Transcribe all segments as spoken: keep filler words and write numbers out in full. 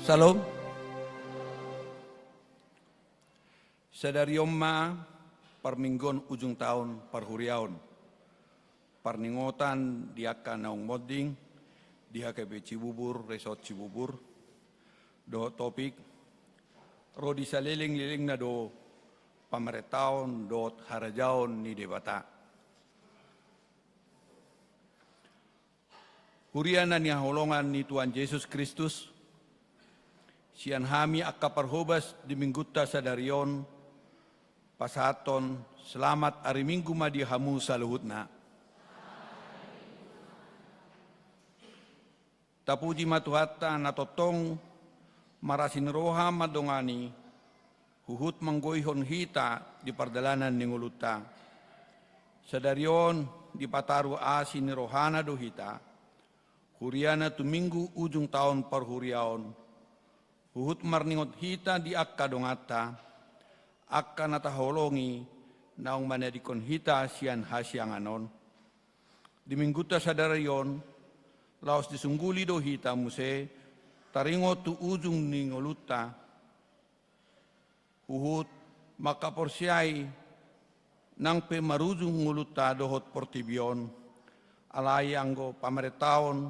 Syalom. Sadari on ma parmingguon ujung taon parhuriaon. Parningotan di angka naung monding di H K B Cibubur, Resort Cibubur, dohot topik, ro di saleleng-lelengna do pamarentaon dohot harajaon ni Debata. Huria na nihaholongan ni Tuhan Jesus Kristus, sian hami angka parhobas di Minggunta sadari on, pasahathon selamat ari Minggu ma di hamu saluhutna. Tapuji ma Tuhanta na tongtong marasi ni roha mandongani, huhut manggoihon hita di pardalanan ni ngolunta. Sadari on dipataru asi ni rohana do hita, huriana tu Minggu ujung taon parhuriaon, huhut marningot hita di angka donganta, angka na taholongi naung manadingkon hita sian hasiangan on. Di Minggunta sadari on, laos disungguli do hita muse taringot tu ujung ni ngolunta, huhut mangkaporseai nang pe marujung ngolunta dohot portibi on, alai anggo pamarentaon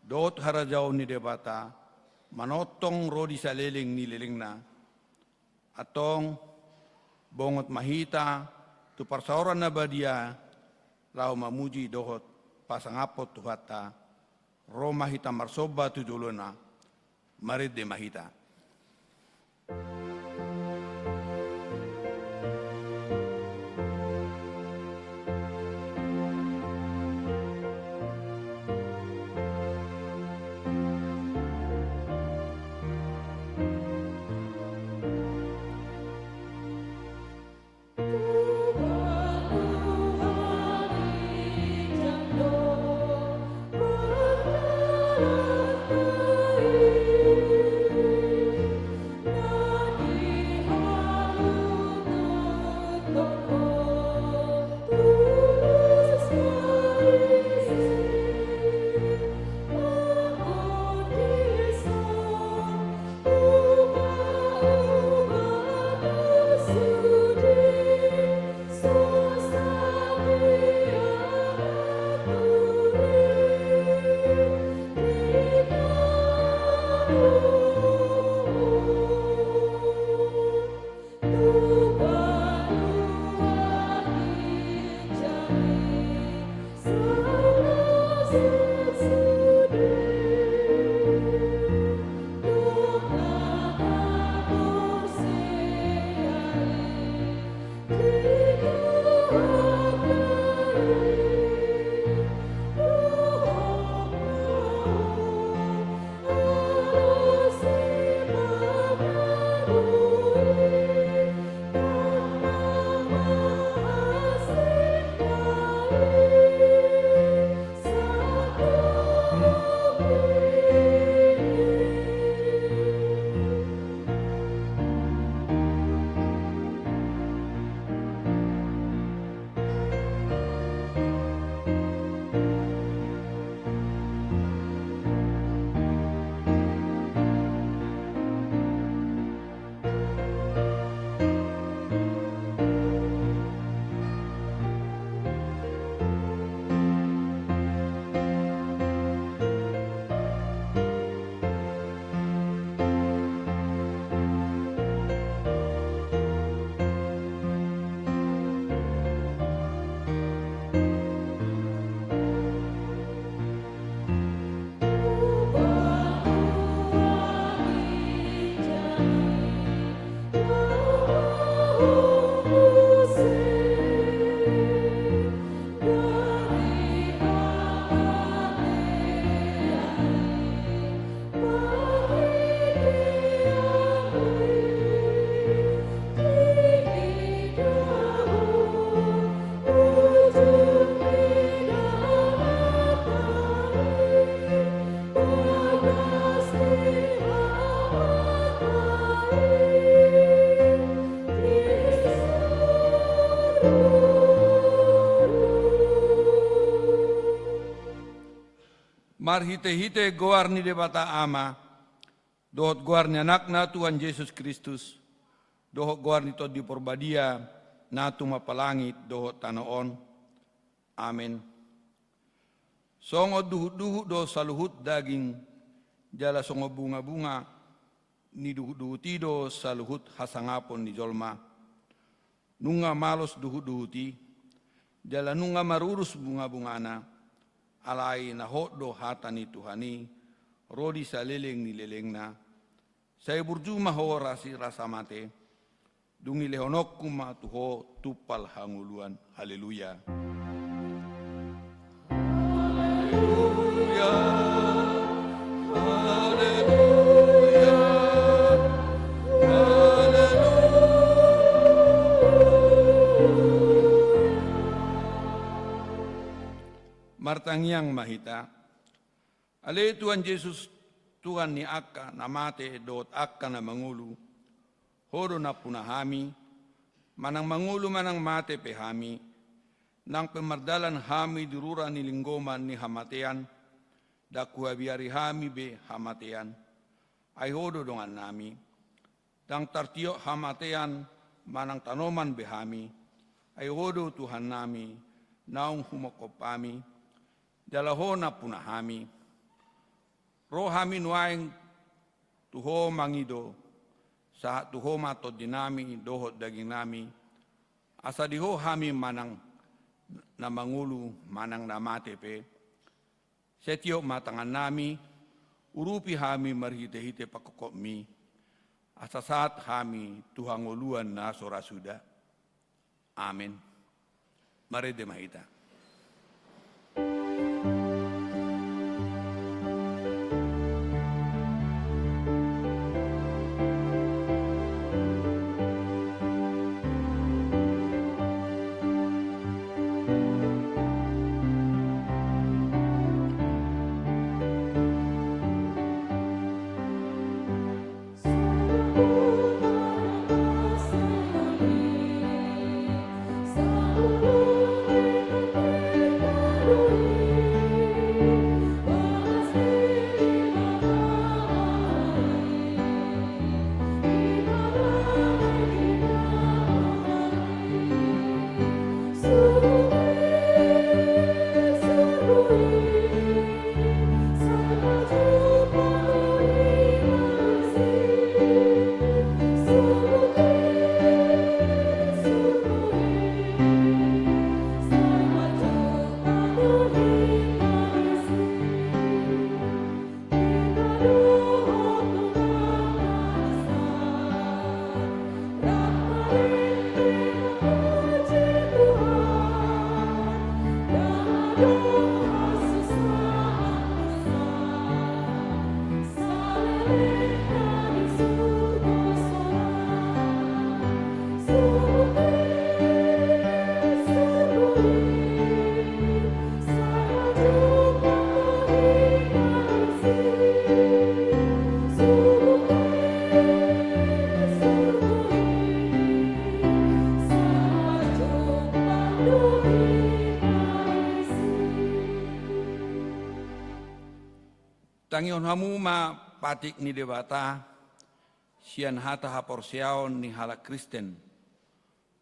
dohot harajaon ni Debata manongtong ro di saleleng ni lelengna. Antong, bongot ma hita tu parsaoran na badia, laho mamuji dohot pasangaphon Tuhanta. Ro ma hita marsomba tu jolona. Marende ma hita. Marhitehite goar ni Debata Ama, dohot goar ni Anakna Tuhan Jesus Kristus, dohot goar ni Tondi Porbadia, na tumompa langit dohot tano on. Amen. Songon duhutduhut do saluhut daging, jala songon bungabunga ni duhutduhut i do saluhut hasangapon ni jolma. Nunga malos duhutduhut i, jala nunga marurus bungabungana, alai na hot do hata ni Tuhan i, ro di saleleng ni lelengna. Sai burju ma ho ro di rasa mate, dung dilehononku ma tu ho tumpal hangoluan. Haleluya. Haleluya. Haleluya. Haleluya. Martangiang ma hita. Ale Tuhan Jesus, Tuhan ni angka na mate dohot angka na mangolu, ho do nampuna hami, manang mangolu manang mate pe hami, nang pe mardalan hami di rura ni linggoman ni hamatean, ndang huabiari hami be hamatean. Ai ho do dongannami. Ndang tartiop hamatean manang tanoman be hami, ai ho do Tuhannami, naung humongkop hami, jala ho nampuna hami. Ro hami nuaeng tu ho mangido, sahat tu ho ma tondinami dohot dagingnami, asa di ho hami manang na mangolu manang na mate pe. Sai tiop ma tangannami, urupi hami marhitehite pangkophopmi, asa sahat hami tu hangoluan na so ra suda. Amen. Marende ma hita. Tangihon hamu ma patik ni Debata sian hata haporseaon ni halak Kristen,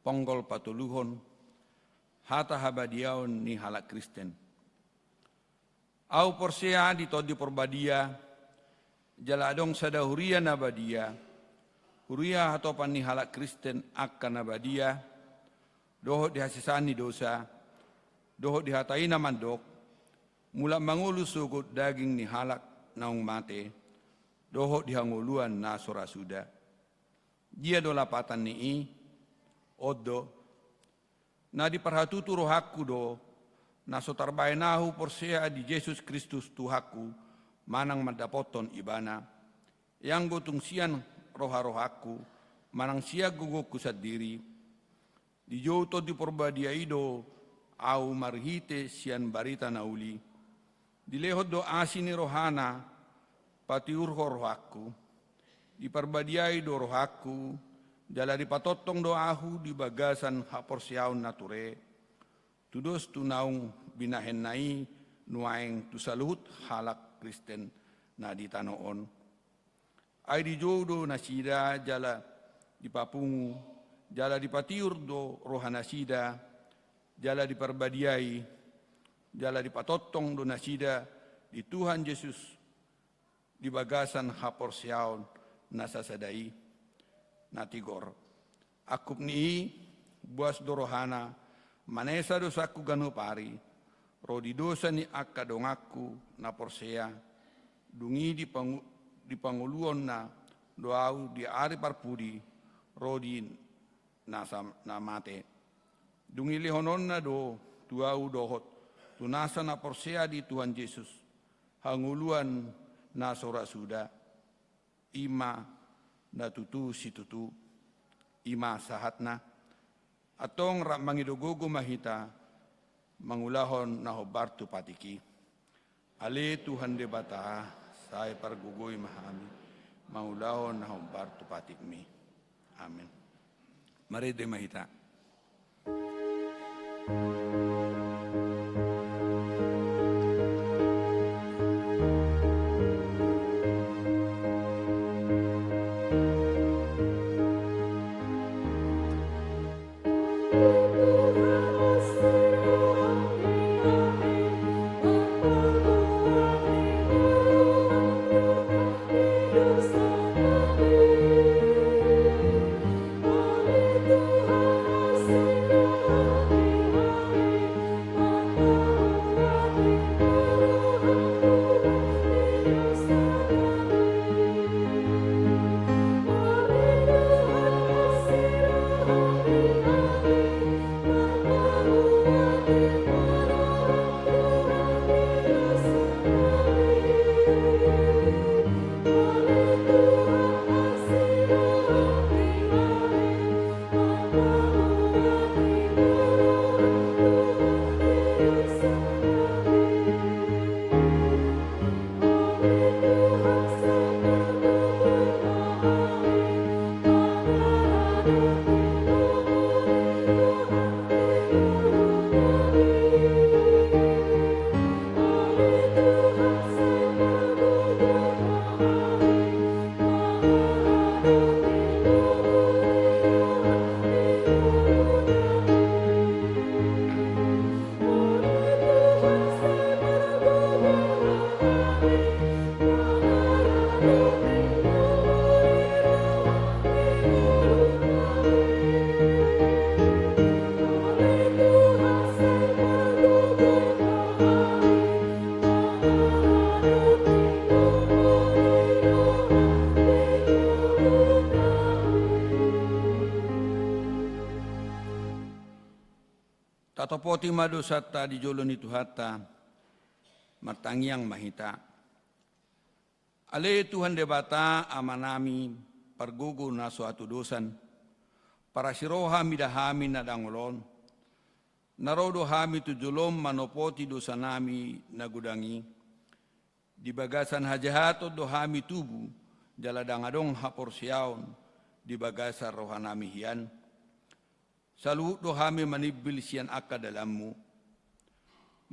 ponggol patoluhon, hata habadiaon ni halak Kristen. Ahu porsea di Tondi Porbadia, jala adong sada huria na badia, huria hatopan ni halak Kristen angka na badia, dohot di hasesaan ni dosa, dohot di hata i na mandok, mulak mangolu sogot daging ni halak naung mate, dohot di hangoluan na so ra suda. Dia do lapatan ni i? On do. Na diparhatutu rohangku do, na so tarbahen ahu porsea di Jesus Kristus Tuhanku, manang mandapothon Ibana. Ianggo tung sian roharohangku, manang sian gogongku sandiri, dijou Tondi Porbadia i do ahu marhite sian barita na uli. Dilehon do asi ni rohana, patiurhon rohangku. Diparbadiai do rohangku, jala dipatongtong do ahu di bagasan haporseaon na ture, tudos tu naung binahenna i nuaeng tu saluhut halak Kristen na di tano on. Ai dijou do nasida jala dipapungu, jala dipatiur do rohanasida, jala diparbadiai, jala dipatongtong do nasida di Tuhan Jesus di bagasan haporseaon na sasada i. Na tigor. Angkup ni i, buas do rohana, manesa dosangku ganup ari, ro di dosa ni angka donganku na porsea, dung i dipangu-, dipangoluonna do ahu di ari parpudi, ro di nasa na mate. Dung i lehononna do tu ahu dohot tu nasa na porsea di Tuhan Jesus, hangoluan na so ra suda. I ma na tutu situtu, i ma sahatna. Antong rap mangido gogo ma hita, mangulahon na hombar tu patik i. Ale Tuhan Debata, sai pargogoi ma hami, mangulahon na hombar tu patikmi. Amen. Marende ma hita. Tatopoti ma dosanta di jolo ni Tuhanta, martangiang ma hita. Ale Tuhan Debata Amanami, pargogo na so hatudosan, parasi roha mida hami na dangol on, na ro do hami tu jolom manopoti dosanami na godang i. Di bagasan hajahaton do hami tubu, jala ndang adong haporseaon di bagasan rohanami hian. Saluhut do hami manimbil sian angka dalanmu.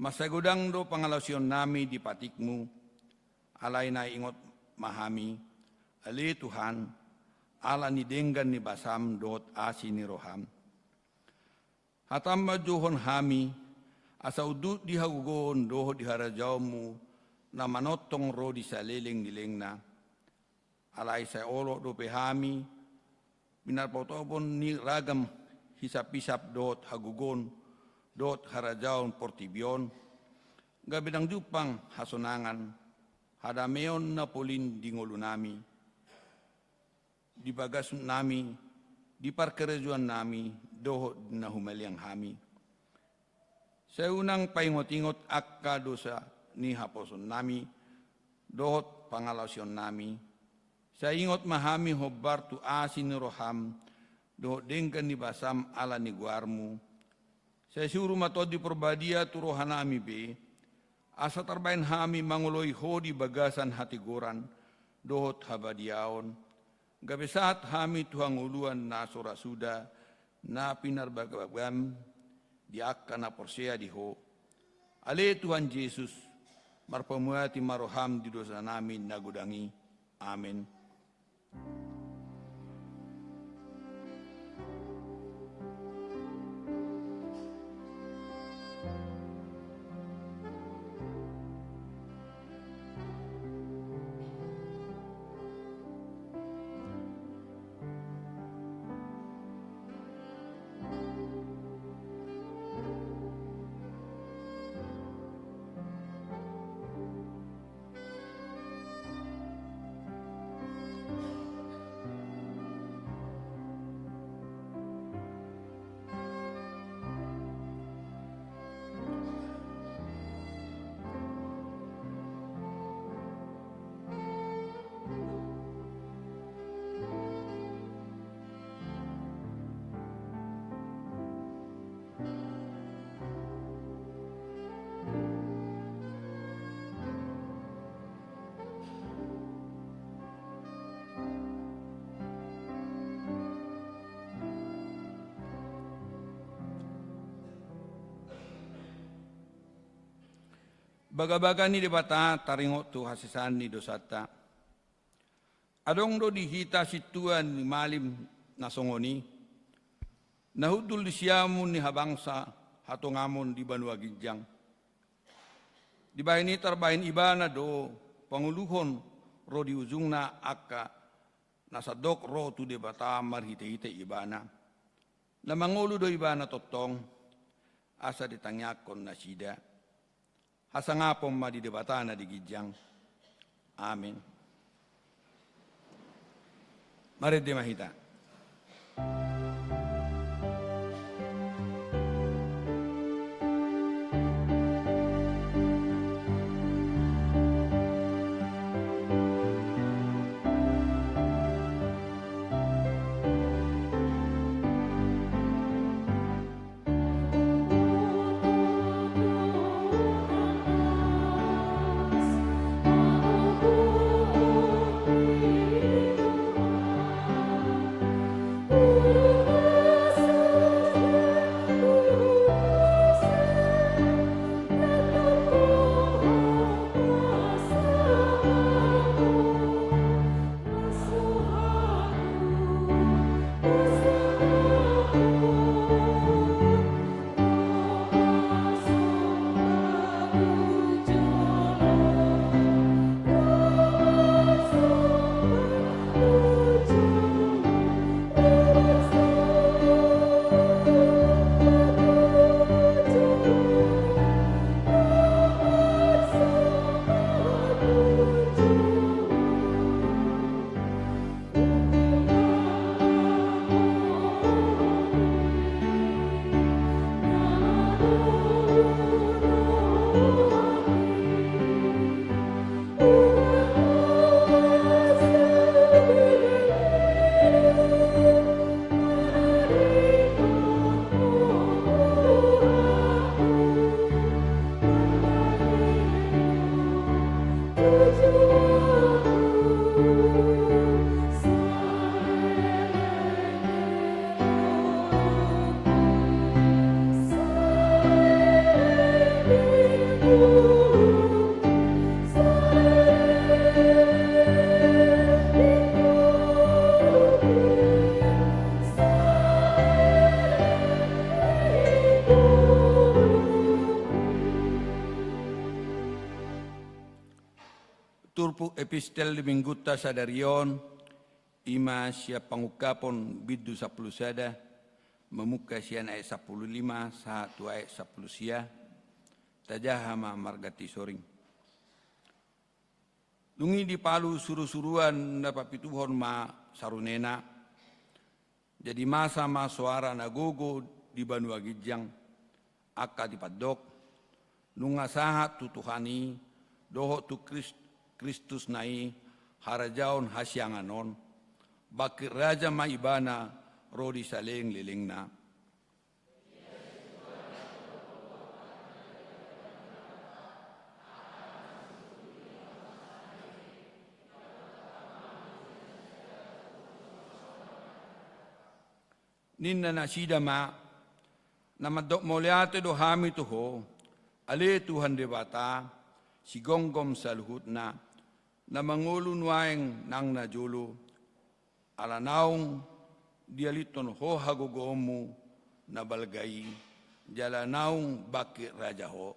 Mansai godang do pangalaosionnami di patikmu, Alai na ingot ma hami, ale Tuhan, ala ni denggan ni basam dohot asi ni roham. Hatam ma jouhon hami, asa unduk di hagogoon dohot di harajaonmu, na manongtong ro di saleleng ni lelengna. Alai sai olo dope hami, pinarpotopon ni ragam hisap-hisap dohot hagogoon, dohot harajaon portibi on, gabe ndang jumpang hasonangan, hadameon na polin di ngolunami, di bagasnami, di parkarejoannami, dohot di na humaliang hami. Sai unang paingot-ingot angka dosa ni haposoonnami, dohot pangalaosionnami. Sai ingot ma hami hombar tu asi ni roham, dohot denggan ni basam ala ni goarmu. Sai suru ma Tondi Parbadia tu rohanami be, asa tarbahen hami mangoloi ho di bagasan hatigoran, dohot habadiaon, gabe sahat hami tu hangoluan na so ra suda, na pinarbagabagam di angka na porsea di ho. Ale Tuhan Jesus, marpamuati ma roham di dosanami na godang i. Amen. Bagabaga ni Debata taringot tu hasesaan ni dosanta. Adong do di hita sintua ni malim na songon i, na hundul di siamun ni habangsa hatongamon di banua ginjang. Dibahen i tarbahen ibana do pangoluhon ro di ujungna angka na sandok ro tu Debata marhitehite ibana. Na mangolu do ibana tongtong, asa ditangiangkon nasida. Hasangapon ma di Debata na di ginjang. Amen. Marende ma hita. Pu-, epistel di minggunta sadari on, i ma sian Pangungkapon bindu sampulu sada, mamungka sian ayat sampulu lima sahat tu ayat sampulu sia, tajaha ma marganti soring. Dung i dipalu surusuruan na papituhon ma sarunena, jadi masa ma soara na gogo di banua ginjang, angka dipandok, nunga sahat tu Tuhan i, dohot tu Kris-, Kristusna i, harajaon hasiangan on, bangkit raja ma ibana ro di salelenglelengna. Ninna nasida ma: Na mandok mauliate do hami tu Ho, ale Tuhan Debata, sigomgom saluhutna, na mangolu nuaeng nang na jolo, ala naung dialithon Ho hagogoonmu na balga i, jala naung bangkit raja Ho.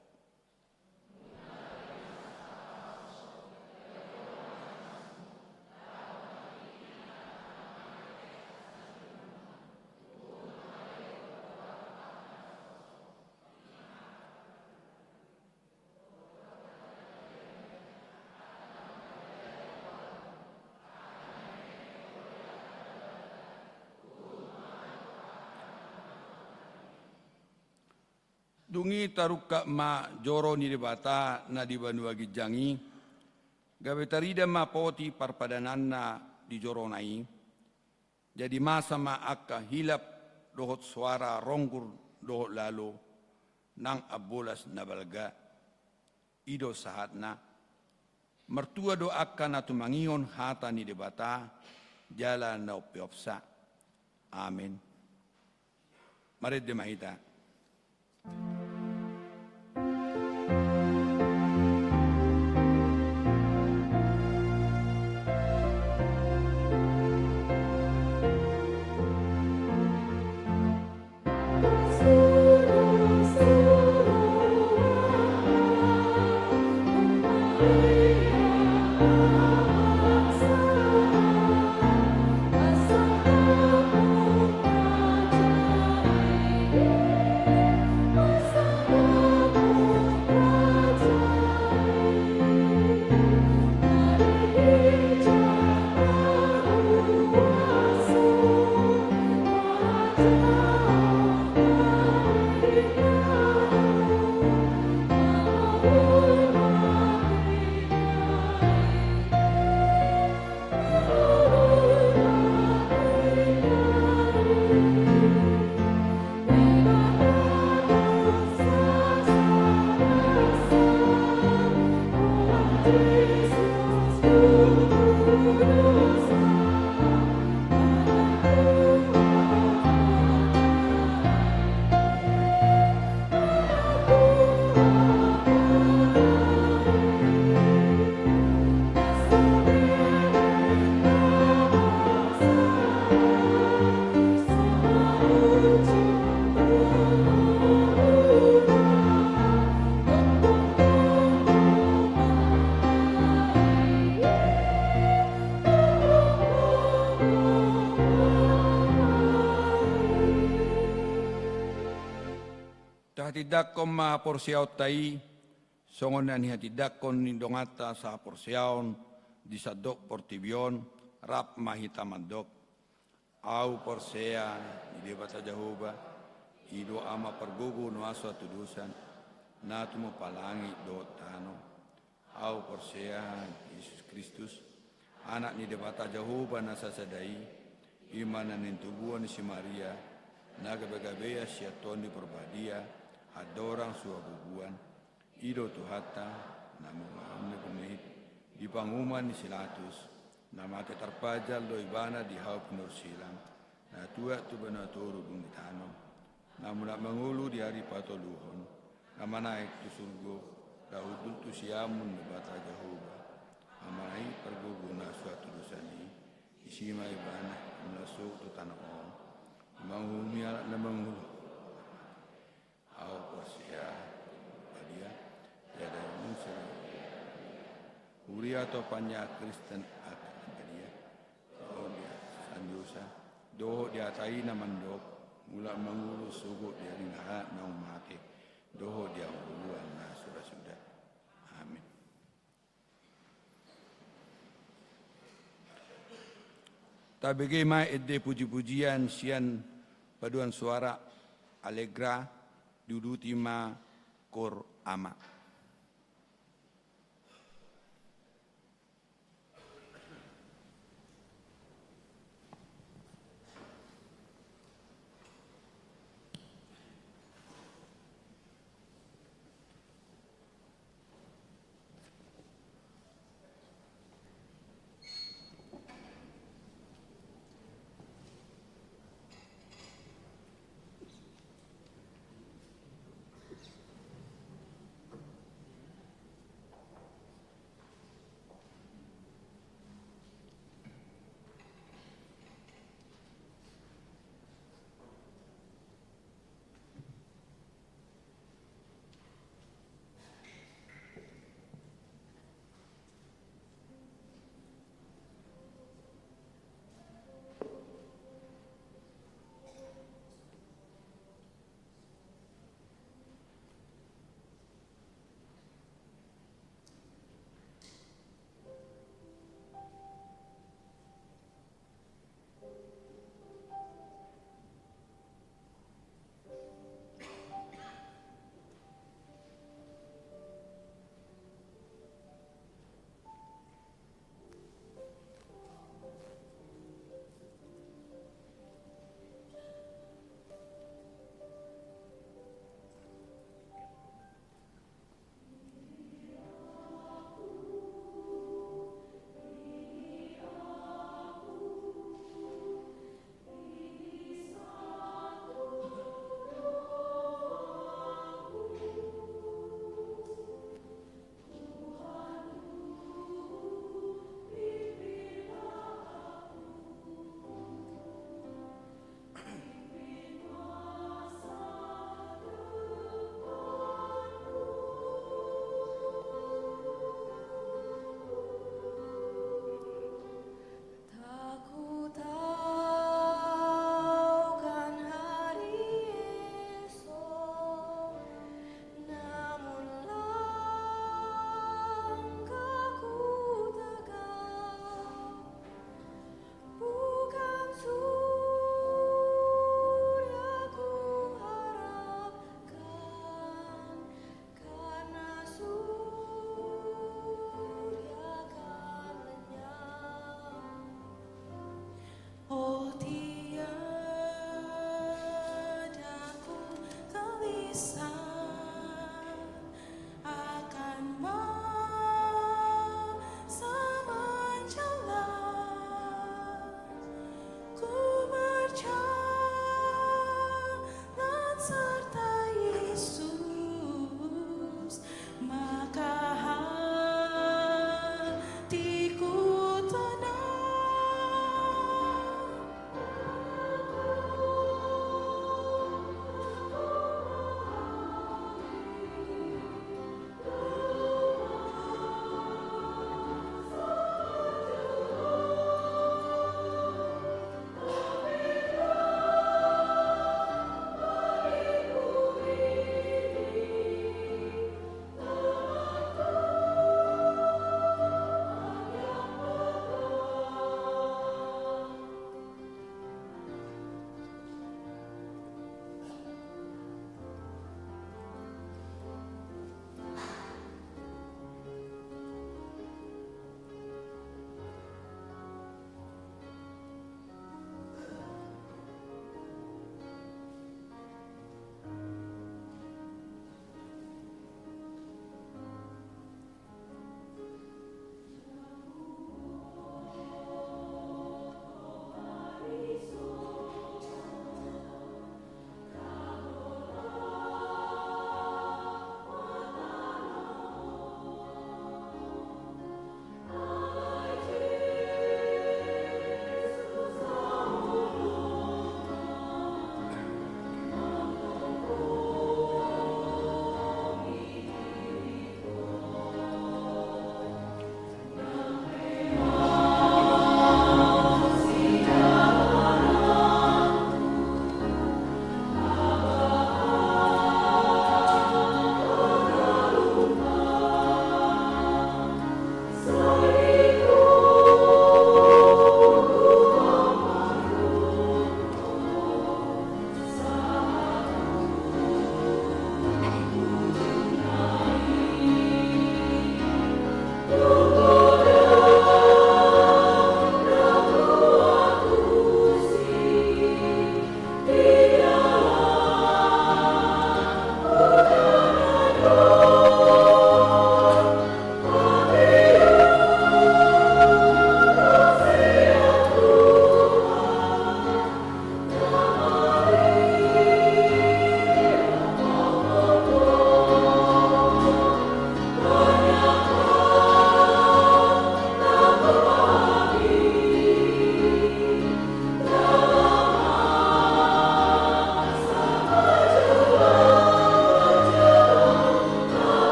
Dung i tarungkap ma joro ni Debata na di banua ginjang i, gabe tarida ma poti parpadananna di jorona i. Jadi masa ma angka hilap dohot soara ronggur dohot lalo, nang ambolas na balga. I do sahatna. Martua do angka na tumangihon hata ni Debata jala na umpeopsa. Amen. Marende ma hita. Tahatindangkon ma haporseaonta i, songon na nihatindangkon ni donganta sahaporseaon di sandok portibi on, rap ma hita mandok. Ahu porsea di Debata Jahowa, i do Ama pargogo na so hatudosan, na tumompa langit dohot tano. Ahu porsea di Jesus Kristus, Anak ni Debata Jahowa na sasada i, i ma na nintubuan ni si Maria, na gabegabean sian Tondi Parbadia, andorang so habubuan. I do Tuhanta, na mangulahon na pinahan i, di panguhuman ni si Latus, na mate tarpajal do ibana di hau pinarsilang, na tuat tu banua toru dung ditanom, na mulak mangolu di ari patoluhon, na manaek tu surgo, na hundul tu siamun ni Debata Jahowa, Ama na i pargogo na so hatudosan i, disi ma ibana mulak sogot tu tano on, manguhumi halak na mangolu. Ahu porsea, badia, jala muse. Ia topan ia Kristen akan dia. Dohot dia sanjosa. Dohot dia tai na mandok. Mulak mangulu sogot dia ringaha naung mate. Dohot dia uluan na suda-suda. Amin. Tabege ma ende puji-pujian sian paduan suara Allegra, diuduti ma kor ama.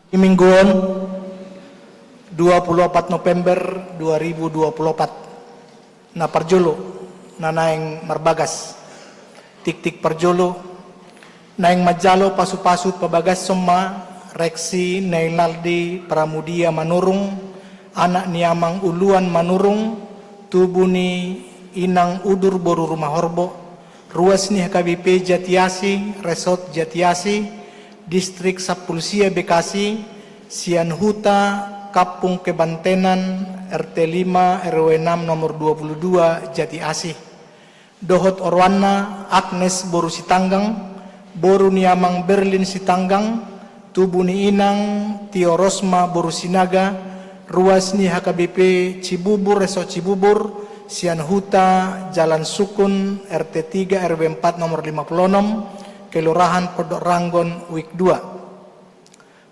Di minggu on, dua puluh opat November dua ribu dua puluh opat. Na parjolo, na naeng marbagas. Tiktik parjolo, naeng manjalo pasupasu pabagason ma Reksi Nailaldi Pramudia Manurung, anak ni Amang Uluan Manurung, tubu ni Inang Udur boru Rumahorbo, ruas ni H K B P Jatiasi, Resort Jatiasi, Distrik Sampulu Sia Bekasi, sian Huta Kampung Kebantenan, R T lima, R W enam, nomor dua puluh dua, Jatiasi. Dohot oroanna Agnes boru Sitanggang, boru ni Amang Berlin Sitanggang, tubu ni Inang Tio Rosma boru Sinaga, ruas ni H K B P Cibubur, Resort Cibubur, sian Huta Jalan Sukun, R T tiga, R W empat, nomor lima puluh enam, Kelurahan Pondok Ranggon, Wik dua.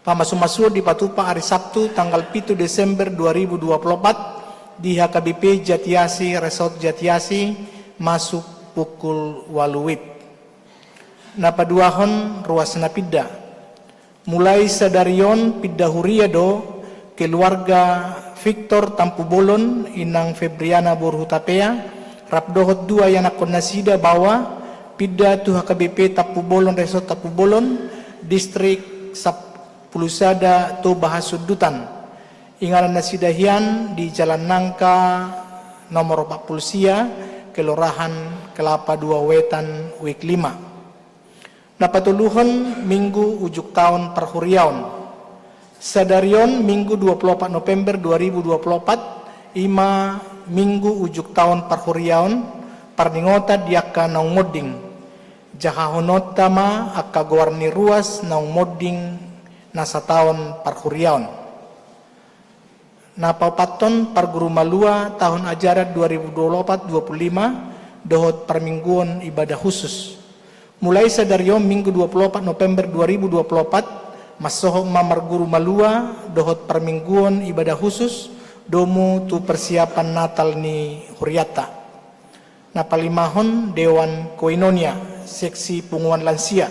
Pamasumasuon dipatupa ari Sabtu tanggal pitu Desember dua ribu dua puluh opat di H K B P Jatiasi, Resort Jatiasi, masuk pukul ualu WIB. Na paduahon, ruas na pinda. Mulai sadari on pinda huria do keluarga Victor Tampubolon, Inang Febriana boru Hutapea, Rap dohot dua ianakkon nasida baoa pinda tu H K B P Tampubolon, Resort Tampubolon, Distrik Sampulu Sada Toba Hasundutan. Inganan nasida hian di Jalan Nangka nomor opat pulu sia, Kelurahan Kelapa Dua Wetan, Wik lima. Na patoluhon, Minggu ujuk taon parhuriaon. Sadari on Minggu dua pulu opat November dua ribu dua pulu opat, ima Minggu ujuk taon parhuriaon, parningotan di angka naung monding. Jahahononta ma angka goar ni ruas naung monding na sataon parhuriaon. Na paopathon, parguru malua tahun ajaran dua ribu dua pulu opat dua pulu lima dohot parmingguon ibadah khusus. Mulai sadari on Minggu dua pulu opat November dua ribu dua pulu opat, mansohot ma marguru malua dohot parmingguon ibadah khusus, domu tu persiapan Natal ni hurianta. Na palimahon, Dewan Koinonia, seksi punguan lansia.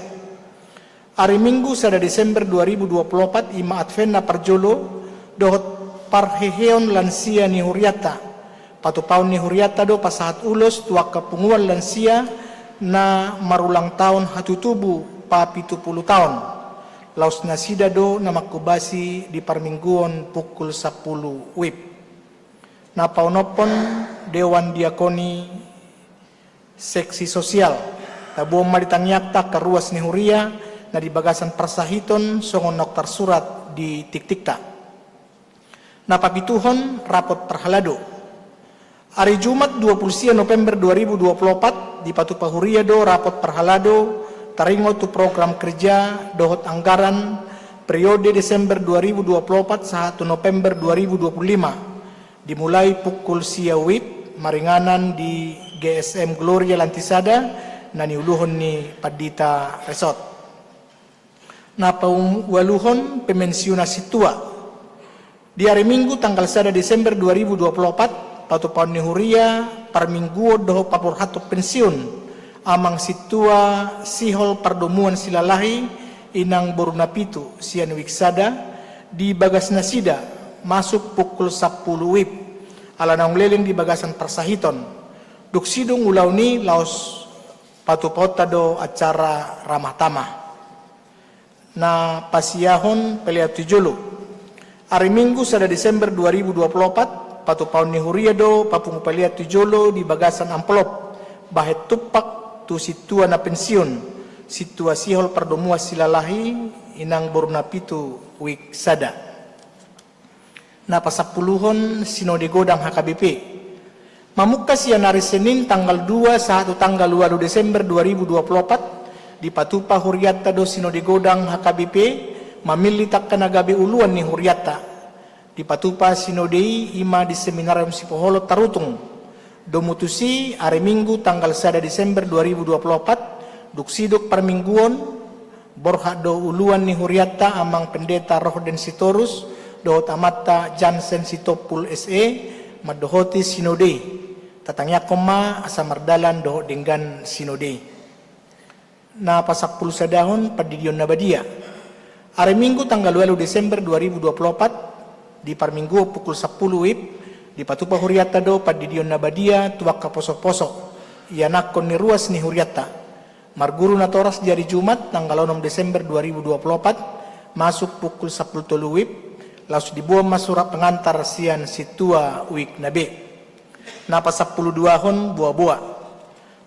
Ari Minggu sada Desember dua ribu dua pulu opat, ima Advent na parjolo dohot parheheon lansia ni hurianta. Patupaon ni hurianta do pasahat ulos tu angka punguan lansia na marulang taon hatutubu papitu pulu taon. Laos nasida do na manghobasi di parmingguon pukul sampulu wib. Na paonomhon, Dewan Diakoni, seksi sosial. Taboan ma di tangiangta angka ruas ni huria na di bagasan parsahiton songon naung tarsurat di tiktikta. Na papituhon, rapot parhalado. Ari Jumat dua pulu sia November dua ribu dua pulu opat, dipatupa huria do rapot parhalado taringot tu program kerja dohot anggaran periode Desember dua ribu dua pulu opat sahat tu November dua ribu dua pulu lima. Dimulai pukul sia wib, maringanan di G S M Gloria lantai sada, na niuluhon ni Pandita Resort. Na paualuhon, pemensiunan sintua. Di ari Minggu tanggal sada Desember dua ribu dua pulu opat, patupaon ni huria parmingguon dohot paborhathon pensiun amang sintua Sihol Pardomuan Silalahi, inang boru na pitu, sian wik sada, di bagas nasida, masuk pukul sampulu wib, ala naung leleng di bagasan parsahiton. Dung sidung ulaon i, laos patupaonta do acara ramah tamah. Na pasiahon pelean tu jolo. Ari Minggu sada Desember dua ribu dua pulu opat, patupaon ni huria do papungu pelean tu jolo di bagasan amplop bahen tumpak tu sintua na pensiun, sintua Sihol Pardomuan Silalahi, inang boru na pitu, wik sada. Na pasampuluhon, sinode godang H K B P. Mamungka sian ari Senin tanggal dua sahat tu tanggal ualu Desember dua ribu dua pulu opat, dipatupa hurianta do sinode godang H K B P, mamillit angka na gabe uluan ni hurianta. Dipatupa sinode i ima di Seminarium Sipoholon Tarutung. Domu tusi, ari Minggu tanggal sada Desember dua ribu dua pulu opat, dung sidung parmingguon, borhat do uluan ni hurianta amang Pendeta Rohden Sitorus dohot amanta Jansen Sitompul S E mandohoti sinode i. Tatangiangkon ma asa mardalan dohot denggan sinode i. Na pasampulu sadahon, pandidion na badia. Ari Minggu tanggal ualu Desember dua ribu dua pulu opat, di parmingguon pukul sampulu wib, dipatupa hurianta do pandidion na badia tu angka poso-poso ianakhon ni ruas ni hurianta. Marguru natoras di ari Jumat tanggal onom Desember dua ribu dua pulu opat, masuk pukul sampulu tolu wib, laos diboan ma surat pengantar sian sintua wik na be. Na pasampulu duahon, boa-boa.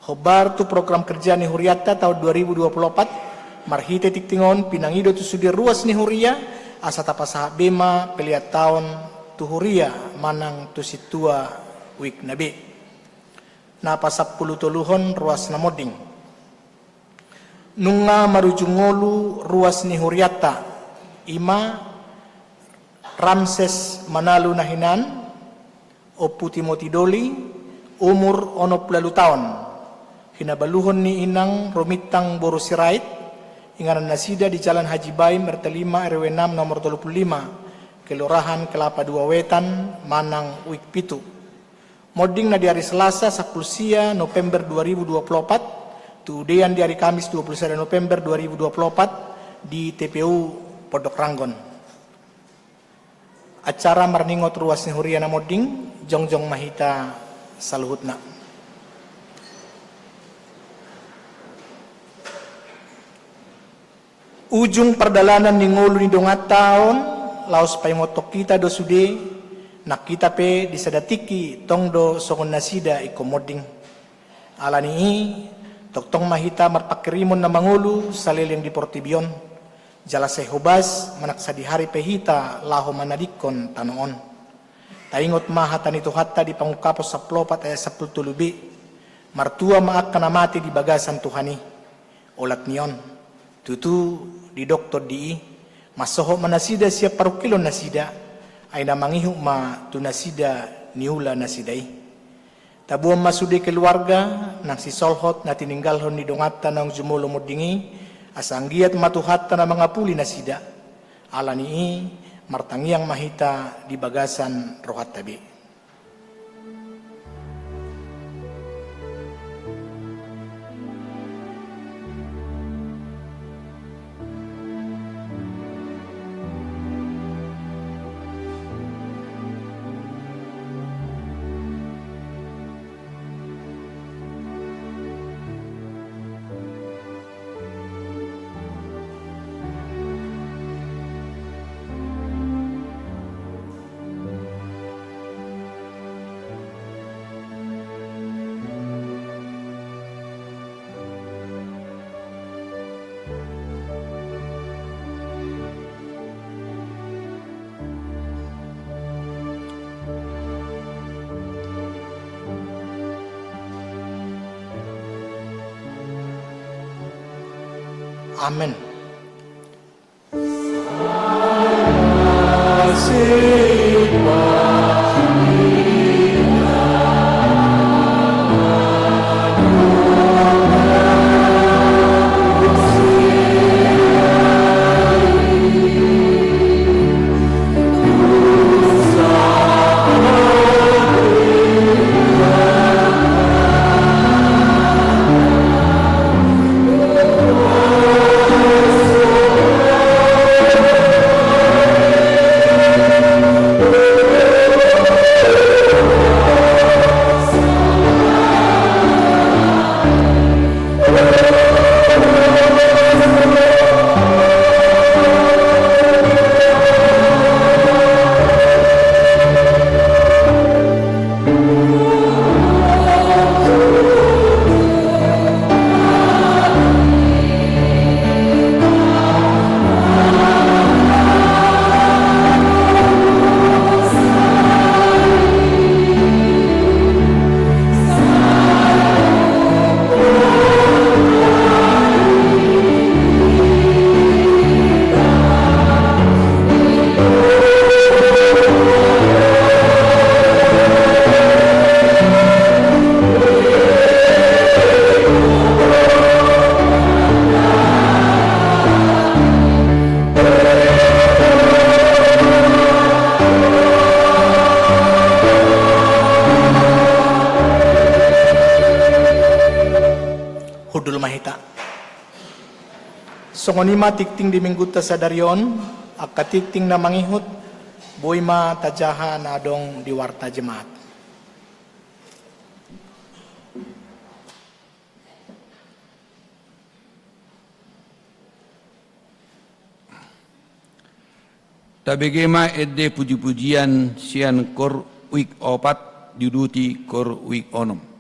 Hombar tu program kerja ni hurianta taon dua ribu dua pulu opat, marhite tingting on pinangido tu sude ruas ni huria, asa tapasahat be ma pelean taon tu huria manang tu sintua wik na be. Na pasampulu toluhon, ruas na monding. Nunga marujung ngolu ruas ni hurianta, ima Ramses Manalu na hinan, Ompu Timoti Doli, umur onom pulu ualu taon. Hinabaluhon ni inang Rumintang boru Sirait, inganan nasida di Jalan Haji Baim, R T lima, R W enam, nomor tolu pulu lima, Kelurahan Kelapa Dua Wetan, manang wik pitu. Monding na di ari Selasa sampulu sia November dua ribu dua pulu opat, tu udean di ari Kamis dua pulu sada November dua ribu dua pulu opat, di T P U Pondok Ranggon. Acara marningot ruas ni huria na monding, jongjong ma hita saluhutna. Ujung pardalanan ni ngolu ni donganta on, laos paingothon hita do sude, nang hita pe di sada tingki tong do songon nasida ingkon monding. Ala ni i, tongtong ma hita marpanghirimon na mangolu saleleng di portibi on, jala sai hobas manang sadihari pe hita laho manadingkon tano on. Taingot ma hata ni Tuhanta di Pangungkapon sampulu opat ayat sampulu tolu b, martua ma angka na mate di bagasan Tuhan i. Olat ni on, tutu didok tondi i, mansohot ma nasida sian parungkilon nasida, ai na mangihut ma tu nasida niula nasida i. Taboan ma sude keluarga nang sisolhot na tininggalhon ni donganta naung jumolo monding i, asa anggiat ma Tuhanta na mangapuli nasida. Ala ni i, martangiang ma hita di bagasan rohanta be. Amen. Hundul ma hita. Songon i ma tingting di Minggunta sadari on, angka tingting na mangihut, boi ma tajaha na adong di Warta Jemaat. Tabege ma ende pujipujian sian kor uik opat diuduti kor uik onom.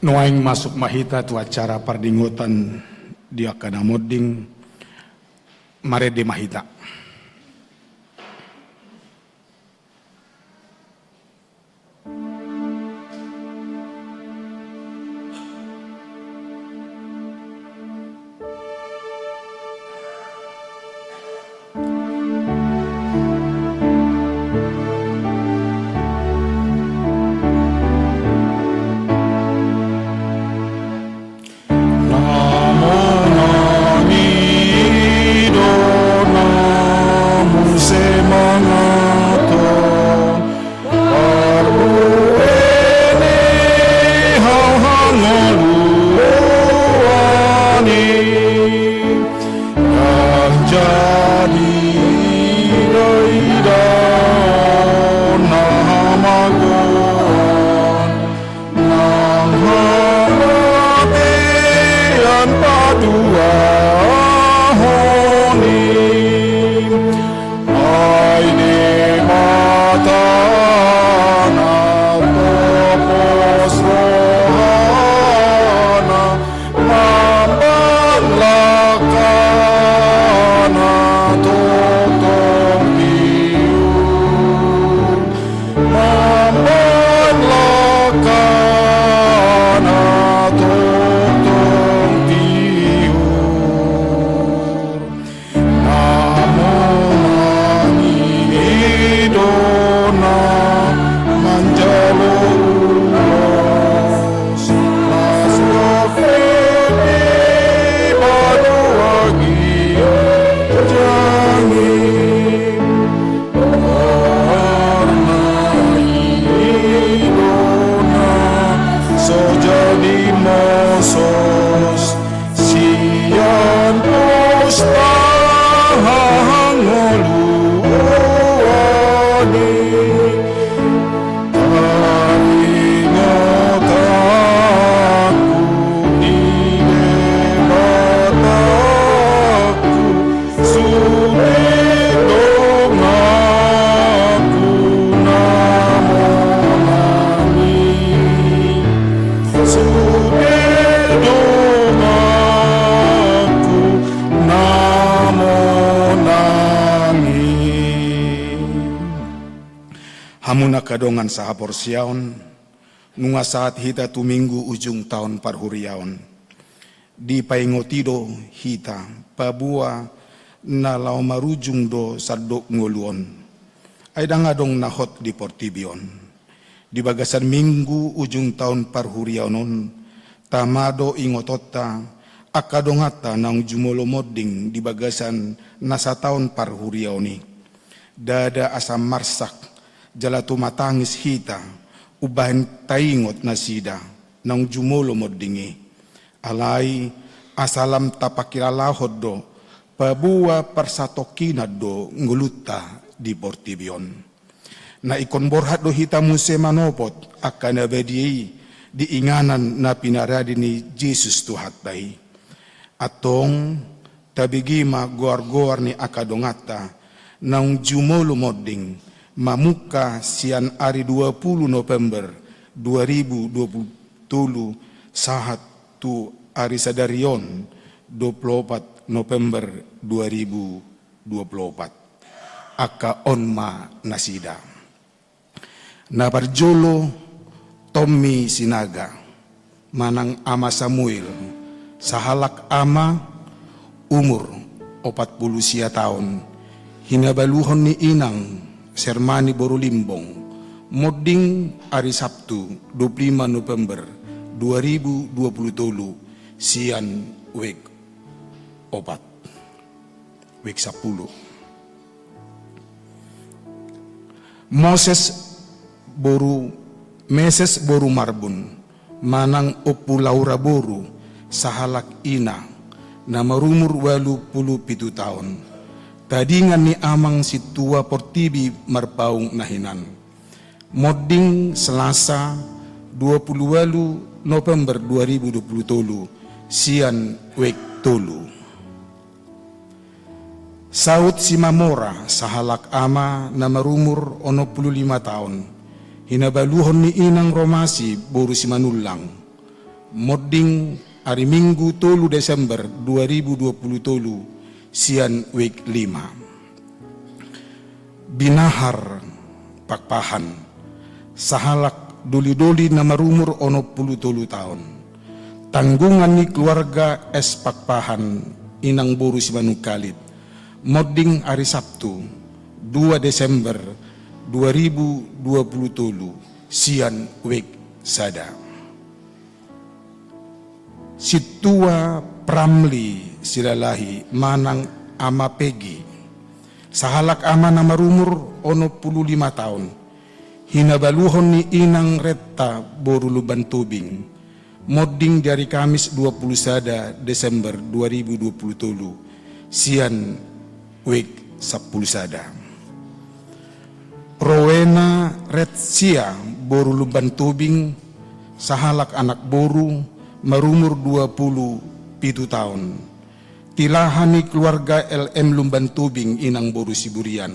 Nuaeng masuk ma hita tu acara pardingotan di angka na monding. Marende ma hita. Na monang i do na muse mangaton parbue ni hahangoluan i. Nang jadi daidao na hamagoan, nang hamatean patuahon i. Ai Debata na topos rohana, mambahen langkana tongtong tiur, mambahen langkana tongtong tiur. Na monang i do na manjalo ulos, na so dope dipaluah ginjang i. Goarna i do na so jadi mosos sian pos pahangoluan i. Taringot ahu di Debataku, sude donganku na monang i. Sude donganku na monang i. Hamu angka dongan sahaporseaon, nunga sahat hita tu Minggu ujung taon parhuriaon. Dipaingoti do hita paboa na laho marujung do sandok ngolu on. Ai ndang adong na hot di portibi on. Di bagasan Minggu ujung taon parhuriaon on, tama do ingotonta angka donganta naung jumolo monding di bagasan na sataon parhuriaon i. Ndada asa marsak jala tumatangis hita umbahen taingot nasida naung jumolo monding i. Alai asa lam tapangkilalahon do paboa parsatongkinan do ngolunta di portibi on. Na ingkon borhat do hita muse manopot angka na badia i di inganan na pinarade ni Jesus Tuhanta i. Antong, tabege ma goar-goar ni angka donganta naung jumolo monding mamungka sian ari dua pulu November dua ribu dua pulu tolu sahat tu ari sadari on dua pulu opat November dua ribu dua pulu opat. Angka on ma nasida. Na parjolo, Tommy Sinaga manang Ama Samuel, sahalak ama, umur opat pulu sia taon, hinabaluhon ni inang Sermani boru Limbong, monding ari Sabtu dua pulu lima November dua ribu dua pulu tolu sian wijk opat, wijk sampulu. Moses boru, Meses boru Marbun manang Ompu Laura boru, sahalak ina, na marumur ualu pulu pitu taon, tadingan ni amang sintua portibi marpaung na hinan. Monding Selasa dua pulu ualu November dua ribu dua pulu tolu sian wijk tolu. Saud Simamora, sahalak ama na marumur onom pulu lima taon, hinabaluhon ni inang Romasi boru Simanullang, Monding ari Minggu tolu Desember dua ribu dua pulu tolu, sian wijk lima. Binahar Pakpahan, sahalak doli-doli na marumur onom pulu tolu taon. Tanggungan ni keluarga S Pakpahan, inang boru Simanungkalit. Monding ari Sabtu, dua Desember dua ribu dua pulu tolu, sian wijk sada. Sintua Pramli Silalahi manang Ama Pegi, sahalak ama na marumur onom pulu lima taon, hinabaluhon ni inang Retta boru Lumban Tobing, monding di ari Kamis dua pulu sada Desember dua ribu dua pulu tolu, sian wijk sampulu sada. Rowena Retsia boru Lumban Tobing, sahalak anak boru, marumur dua pulu pitu taon. Tilaha ni keluarga L M Lumban Tobing, inang boru Siburian.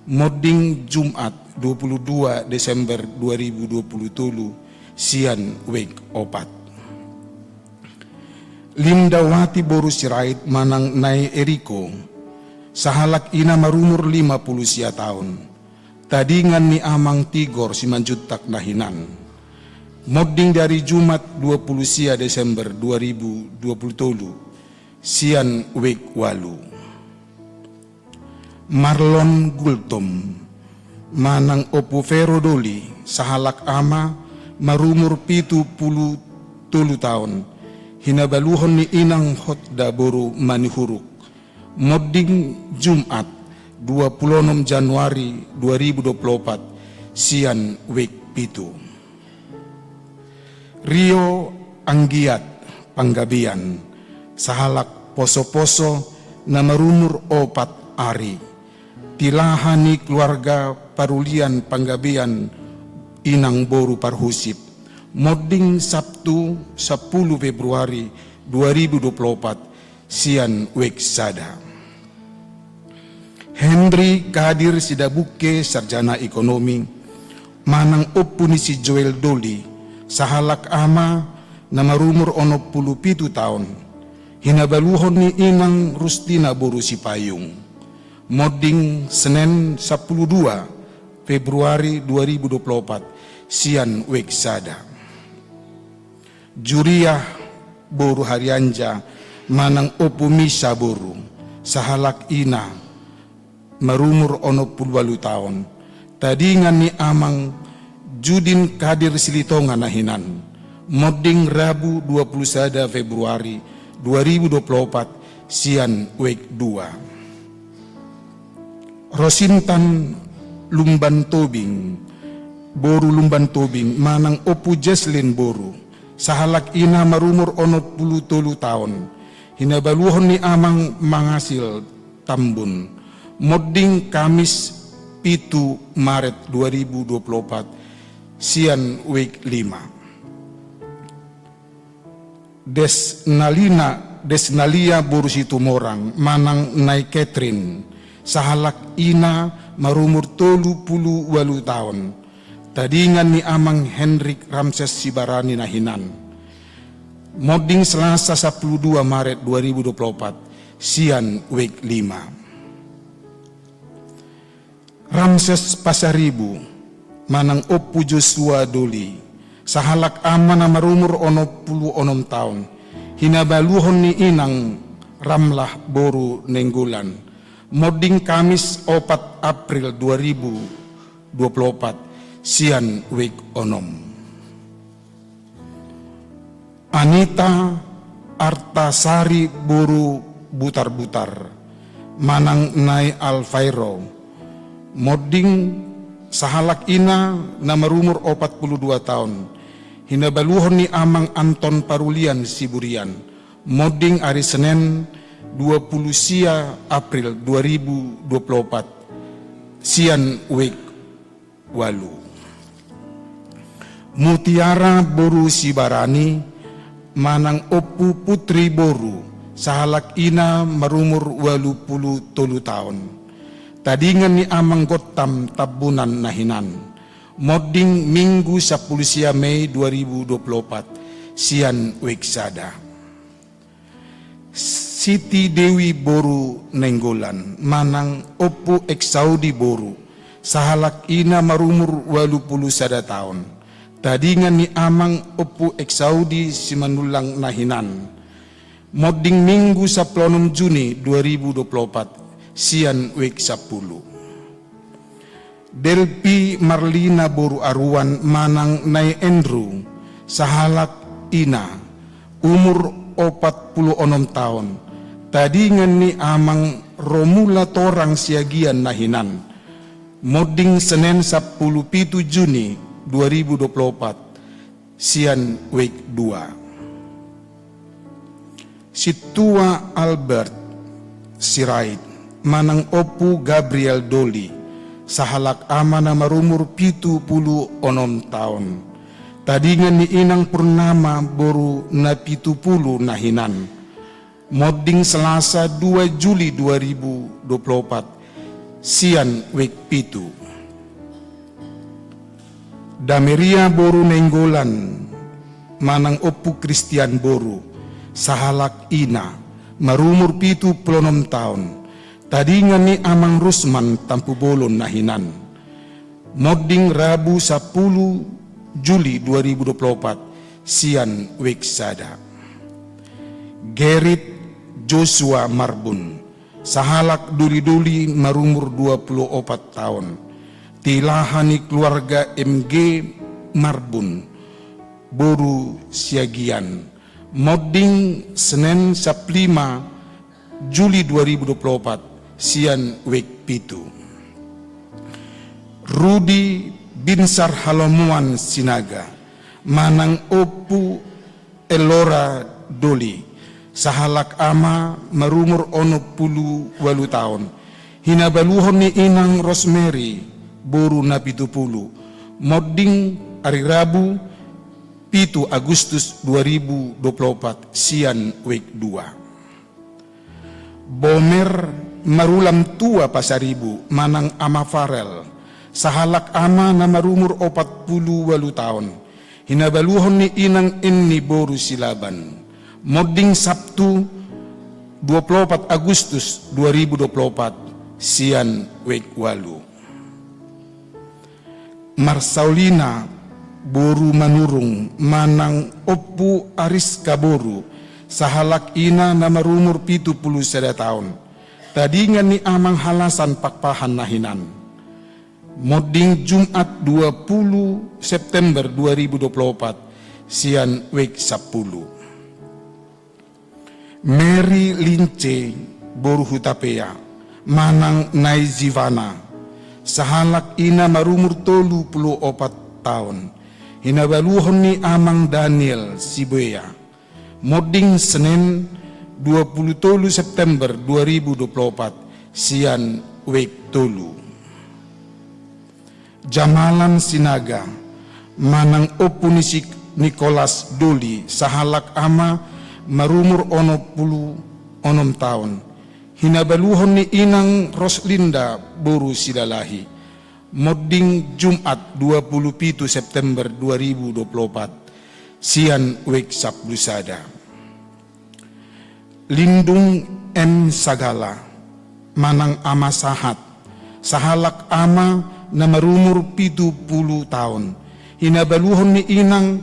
Monding Jumat dua pulu dua Desember dua ribu dua pulu tolu, sian wijk opat. Lindawati boru Sirait manang Nai Eriko, sahalak ina marumur lima pulu sia taon. Tadingan ni amang Tigor Simanjuntak na hinan. Monding di ari Jumat dua pulu sia Desember dua ribu dua pulu tolu, sian wijk walu. Marlon Gultom manang Ompu Vero Doli, sahalak ama, marumur pitu pulu tolu taon, hinabaluhon ni inang Hotda boru Manihuruk. Monding Jumat dua pulu onom Januari dua ribu dua pulu opat, sian wijk pitu. Rio Anggiat Panggabean, sahalak poso-poso na marumur opat ari. Tilaha ni keluarga Parulian Panggabean, inang boru Parhusip. Monding Sabtu sampulu Februari dua ribu dua pulu opat, sian wijk sada. Henry Kadir Sidabukke, sarjana ekonomi, manang ompu ni si Joel Doli, sahalak ama, na marumur onom pulu pitu taon, hinabaluhon ni inang Rustina boru Sipayung. Monding Senen sampulu dua Februari dua ribu dua pulu opat, sian wijk sada. Juriah boru Harianja manang Ompu Misa boru, sahalak ina, marumur onom pulu walu taon. Tadingan ni amang Judin Kadir Silitonga na hinan. Monding Rabu dua pulu sada Februari dua ribu dua pulu opat, sian wijk dua. Rosintan Lumban Tobing, boru Lumban Tobing, manang Ompu Jesslyn boru, sahalak ina marumur onom pulu tolu taon, hinabaluhon ni amang Mangasil Tambun. Monding Kamis pitu Maret dua ribu dua pulu opat, sian wijk lima. Desnalina, Desnalia boru Situmorang manang Nai Catherine, sahalak ina, marumur tolu pulu walu taon. Tadingan ni amang Henrik Ramses Sibarani na hinan. Monding Selasa sampulu dua Maret dua ribu dua pulu opat, sian wijk lima. Ramses Pasaribu manang Ompu Joshua Doli, sahalak ama na marumur onom pulu onom taon, hinabaluhon ni inang Ramlah boru Nainggolan. Monding Kamis opat April dua ribu dua pulu opat, sian wijk onom. Anita Artasari boru Butarbutar manang Nai Alvairo, monding sahalak ina na marumur opat pulu dua taon, hinabaluhon ni amang Anton Parulian Siburian, monding ari Senen dua pulu sia April dua ribu dua pulu opat, sian wijk walu. Mutiara boru Sibarani manang Ompu Putri boru, sahalak ina marumur walu pulu tolu taon. Tadingan ni amang Gottam Tambunan na hinan. Monding Minggu sampulu sia Mei dua ribu dua pulu opat, sian wijk sada. Siti Dewi boru Nainggolan manang Ompu Eksaudi boru, sahalak ina marumur ualu pulu sada taon, tadingan ni amang Ompu Eksaudi Simanullang na hinan. Monding Minggu sampulu onom Juni dua ribu dua pulu opat, sian wijk sampulu. Delpi Marlina boru Aruan manang Nai Andrew, sahalak ina, umur opat pulu onom taon, tadingan ni amang Romula Torang Siagian na hinan. Monding Senen sampulu pitu Juni dua ribu dua pulu opat, sian wijk dua. Sintua Albert Sirait manang Ompu Gabriel Doli, sahalak ama na marumur pitu pulu onom taon, tadingan ni inang Purnama boru Napitupulu na hinan. Monding Selasa dua Juli dua ribu dua pulu opat, sian wijk pitu. Dameria boru Nainggolan manang Ompu Kristian boru, sahalak ina, marumur pitu pulu onom taon, tadingan ni amang Rusman Tampubolon na hinan. Monding Rabu sampulu Juli dua ribu dua pulu opat, sian wijk sada. Gerit Joshua Marbun, sahalak doli-doli marumur dua pulu opat taon, tilaha ni keluarga M G Marbun boru Siagian. Monding Senen sampulu lima Juli dua ribu dua pulu opat, sian wijk pitu. Rudi Binsar Halomoan Sinaga manang Ompu Elora Doli, sahalak ama marumur onom pulu ualu taon, hinabaluhon ni inang Rosemary boru Napitupulu. Monding ari Rabu pitu Agustus dua ribu dua pulu opat, sian wijk dua. Bomer Marulam Tua Pasaribu manang Ama Farel, sahalak ama na marumur opat pulu ualu taon, hinabaluhon ni inang Enni boru Silaban. Monding Sabtu dua pulu opat Agustus dua ribu dua pulu opat, sian wijk ualu. Marsaulina boru Manurung manang Ompu Ariska boru, sahalak ina na marumur pitu pulu sada taon, tadingan ni amang Halasan Pakpahan na hinan. Monding Jumat dua pulu September dua ribu dua pulu opat, sian wijk sampulu. Mary Lince boru Hutapea manang Nai Zivana, sahalak ina marumur tolu pulu opat taon, hinabaluhon ni amang Daniel Sibuea. Monding Senen dua pulu tolu September dua ribu dua pulu opat, sian wijk tolu. Jamalan Sinaga manang Ompu ni si Nikolas Doli, sahalak ama marumur onom pulu onom taon, hinabaluhon ni inang Roslinda boru Silalahi. Monding Jumat dua pulu pitu September dua ribu dua pulu opat, sian wijk sampulu sada. Lindung M Sagala manang Ama Sahat, sahalak ama na marumur pitu pulu taon, hinabaluhon ni inang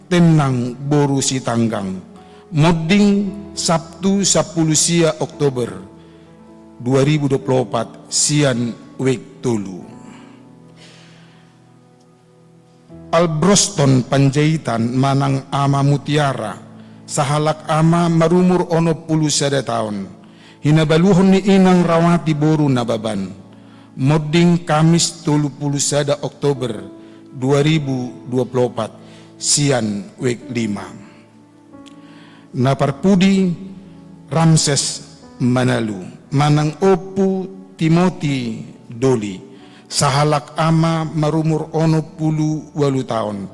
Tennang boru Sitanggang. Monding Sabtu sampulu sia Oktober dua ribu dua pulu opat, sian wijk tolu. Albroston Panjaitan manang Ama Mutiara, sahalak ama marumur onom pulu sada taon, hinabaluhon ni inang Rawati boru Nababan. Monding Kamis tolu pulu sada Oktober dua ribu dua pulu opat, sian wijk lima. Na parpudi Ramses Manalu manang Ompu Timoti Doli, sahalak ama marumur onom pulu ualu taon,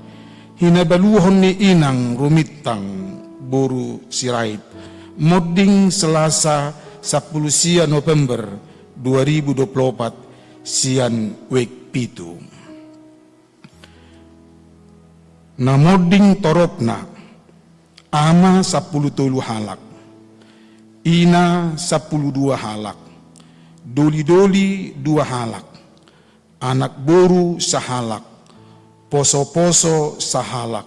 hinabaluhon ni inang Rumintang boru Sirait. Monding Selasa sampulu sia November dua ribu dua pulu opat, sian wijk pitu. Na monding toropna, Ama sampulu tolu halak, ina sampulu dua halak, doli-doli dua halak, anak boru sahalak, poso-poso sahalak,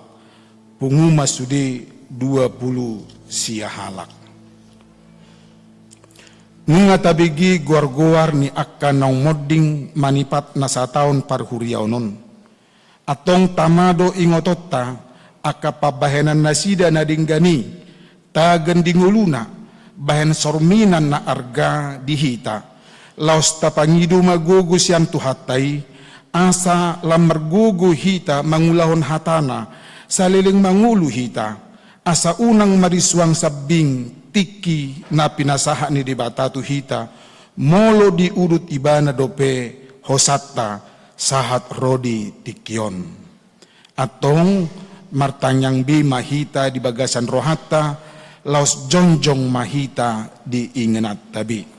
pungu ma sude dua pulu sia halak. Nunga tabege goar-goar ni angka naung monding manipat na sataon parhuriaon on. Antong tama do ingotonta angka pambahenan nasida na denggan i, tagan di ngoluna, bahen sorminan na arga di hita. Laos tapangido ma gogo sian Tuhanta i, asa lam margogo hita mangulahon hatana, saleleng mangolu hita, asa unang marisuang sambing tingki na pinasahat ni Debata tu hita, molo diudut ibana dope hosanta sahat ro di tingki on. Antong martangiang be ma hita di bagasan rohanta, laos jongjong ma hita di ingananta be.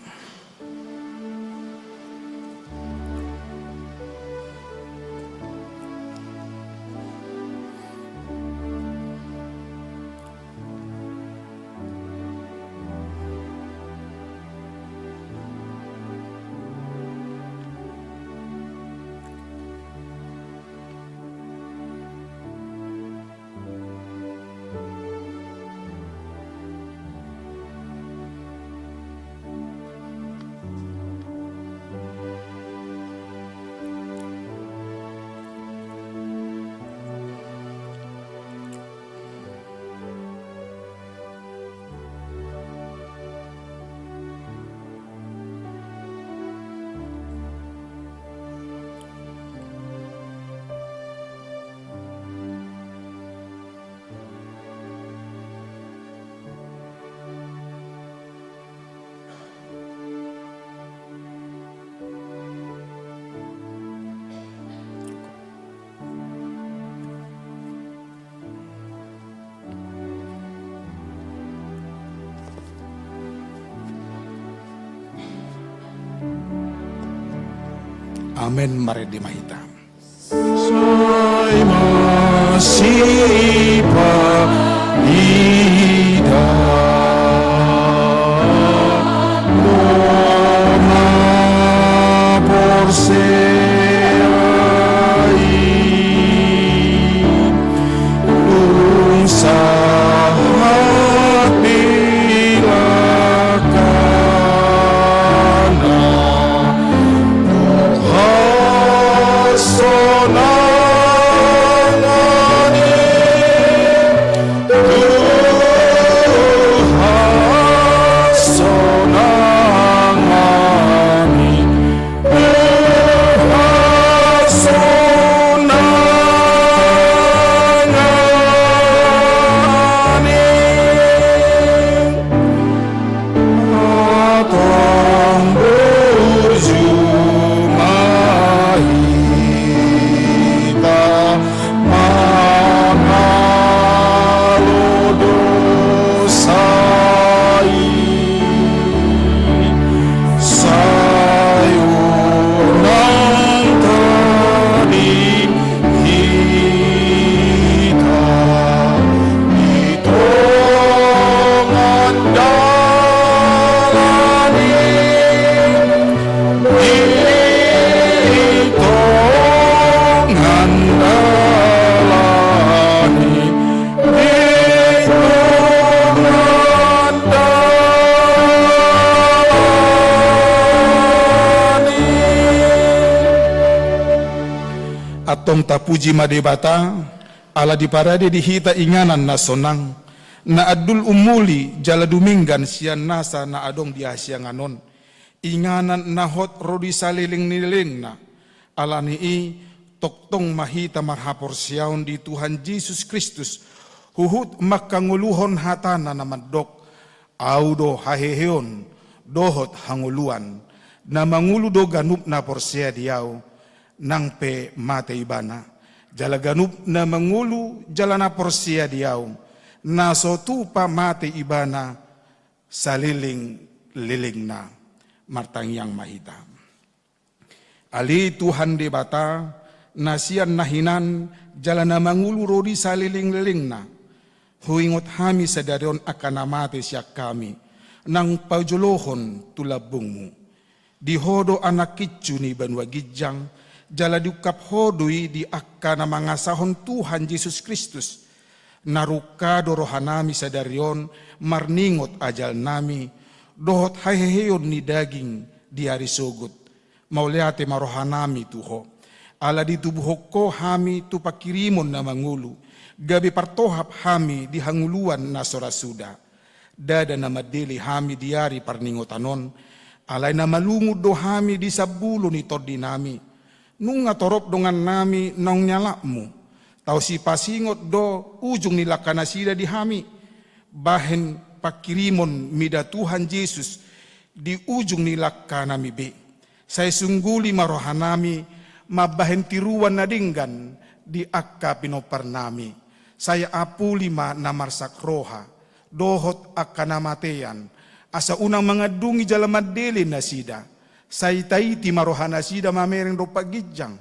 Amen. Marende ma hita. Sai masipa ida, doma porsea i, dung sahat di lakana, tu hasonangan i, tu hasonangan i. Sai unang tading hita di tongan dalan i, di tongan dalan i. Antong tapuji ma Debata, ala diparade di hita inganan na sonang, na andul umuli jala dumenggan sian nasa na adong di hasiangan on. Inganan na hot ro di saleleng ni lelengna. Ala ni i, tongtong ma hita marhaporseaon di Tuhan Jesus Kristus, huhut mangkangoluhon hatana na mandok: Ahu do haheheon dohot hangoluan, na mangolu do ganup na porsea di ahu, nang pe mate ibana. Jala ganup na mangolu jala na porsea di ahu, na so tupa mate ibana, saleleng-lelengna. Martangiang ma hita. Ale Tuhan Debata, na sian na hinan jala na mangolu ro di saleleng-lelengna, Huingot hami sadari on angka na mate sian hami, naung pajolohon tu lambungmu. Di Ho do Anak incu ni banua ginjang, jala diungkap Ho do i di angka na mangasahon Tuhan Jesus Kristus. Narungka do rohanami sadari on marningot ajalnami, dohot haheheon ni daging di ari sogot. Mauliate ma rohanami tu Ho. Ala ditubuhon Ho hami tu pangkirimon na mangolu, gabe partohap hami di hangoluan na so ra suda. Ndada na mandele hami di ari parningotan on, alai na malungun do hami di sambulo ni tondinami. Nunga torop dongannami naung nialapmu. Tau sipasingot do ujung ni langkanasida di hami. Bahen pangkirimon mida Tuhan Jesus di ujung ni langkanami be. Sai sungguli ma rohanami mambahen tiruan na denggan di angka pinomparnami. Sai apuli ma na marsak roha dohot angka na matean, asa unang mangandungi jala mandele nasida. Sai taiti ma rohanasida mamereng dompak ginjang.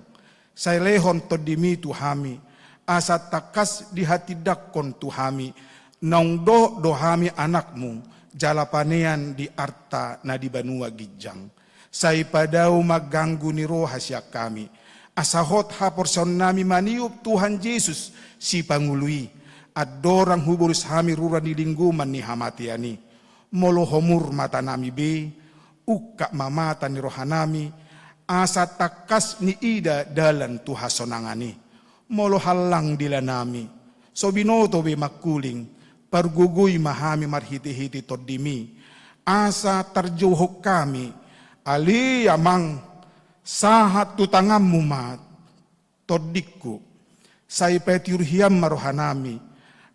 Sai lehon tondimi tu hami, asa tangkas dihatindangkon tu hami, naung dohot do hami anakmu, jala panean di arta na di banua ginjang. Sai padao ma ganggu ni roha sian hami, asa hot haporseaonnami maniop Tuhan Jesus Sipangolu i, andorang hubolus hami rura ni linggoman ni hamatean i. Molo homur matanami be, ungkap ma mata ni rohanami, asa tangkas niida dalan tu hasonangan i. Molo hallang dilanami, so binoto be mangkuling, pargogoi ma hami marhitehite tondimi, asa tarjouhon hami, ale Amang, sahat tu tanganmu ma tondingku. Sai patiur hian ma rohanami,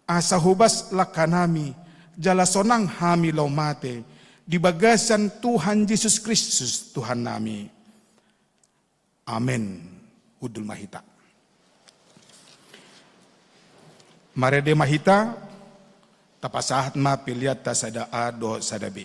asa hobas langkanami, jala sonang hami laho mate di bagasan Tuhan Jesus Kristus Tuhannami. Amen. Hundul ma hita. Marende ma hita, tapasahat ma peleanta sada A dohot sada B.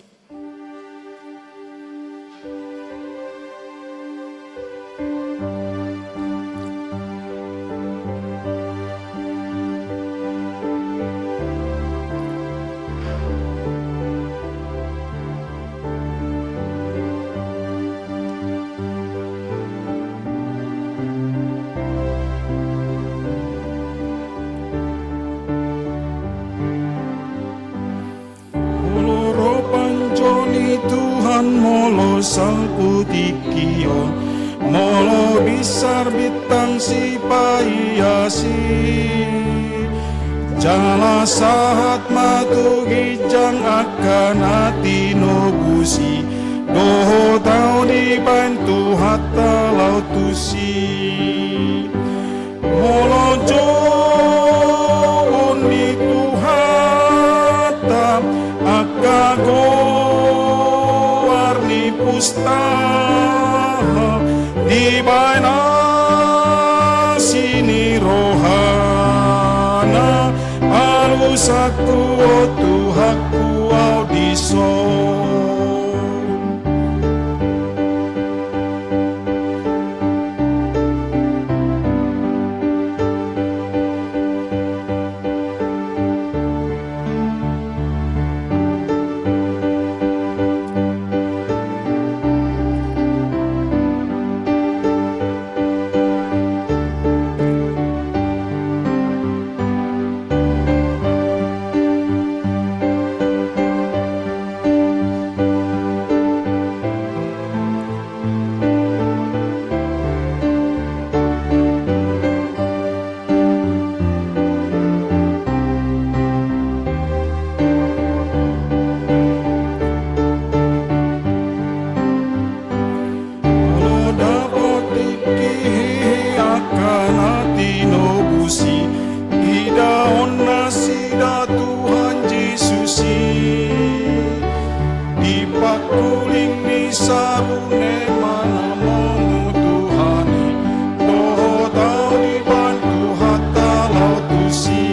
Molo ro panjou ni Tuhan, molo salpu tingki on, molo binsar bintang sipaiasi, jala sahat ma tu ginjang angka na tinobus i, dohot ahu dibaen Tuhanta laho tusi. Molo jouon ni Tuhanta angka goar ni pustaha, dibaen asi ni rohana, alusangku, o Tuhanku, ahu dison. Molo dapot tingki i angka na tinobus i, idaon nasida Tuhan Jesus i. Di pangkuling ni sarune manamoni Tuhan i, dohot ahu dibaen Tuhanta laho tusi.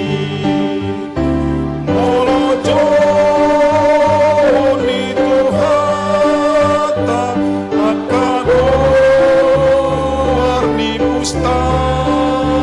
Molo jouon ni Tuhanta angka goar ni pustaha,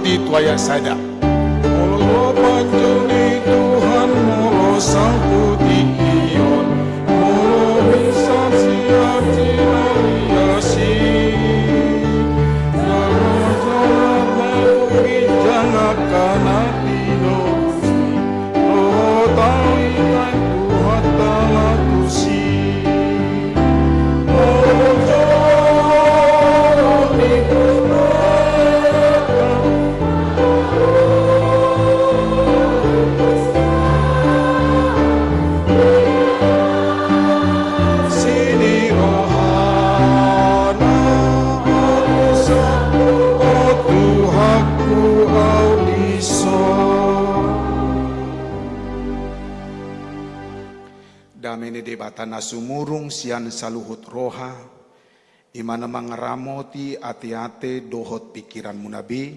Di tu ayat sada. Molo panjang ni Tuhan, molo sangkut i ion, molo bisa siap sinoliasi. Jala jala mabugit jangka na tinosi, dohot tali Tuhan tala tusi. Dame ni Debata na sumurung sian saluhut roha, i ma na mangaramoti ateate dohot pingkiranmuna be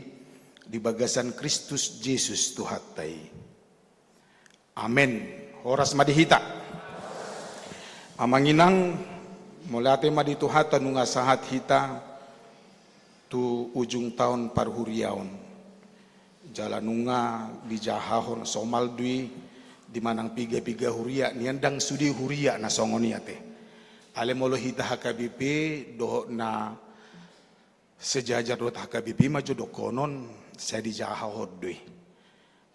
di bagasan Kristus Jesus Tuhanta i. Amen. Horas ma di hita. Amang inang, mauliate ma di Tuhanta nunga sahat hita tu ujung taon parhuriaon. Jala nunga dijahahon somal do i di manang piga-piga huria, nian ndang sude huria na songon i ate. Alai molo hita H K B P dohot na sejajar dohot H K B P ma jo dohonon, sai dijahahon do i.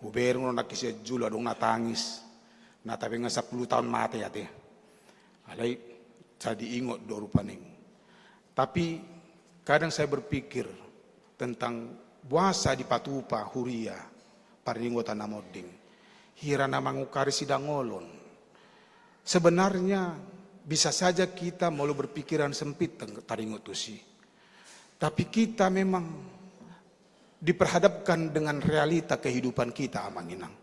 Hubereng do nangkin sian julu adong na tangis, na tabengan sampulu taon mate ate. Alai sai diingot do rupani. Tapi kadang saya berpikir tentang boasa dipatupa huria, parningotan na monding. Hira na mangungkari sidangolon. Sebenarnya bisa saja kita molo berpikiran sempit teng-, taringot tusi. Tapi kita memang diperhadapkan dengan realita kehidupan kita, amang inang.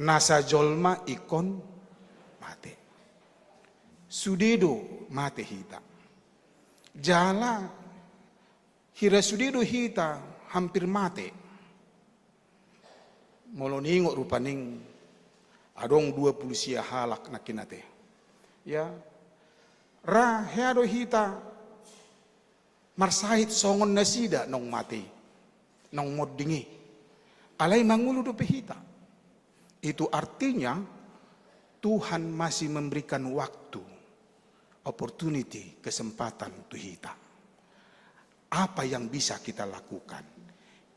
Nasa jolma ingkon mate. Sude do mate hita. Jala hira sude do hita hampir mate. Molo niingot rupani adong dua pulu sia halak nangkin ate. Ya. Ra hea do hita marsahit songon nasida naung mate, naung monding i. Alai mangolu dope hita. Itu artinya Tuhan masih memberikan waktu, opportunity, kesempatan tu hita. Apa yang bisa kita lakukan?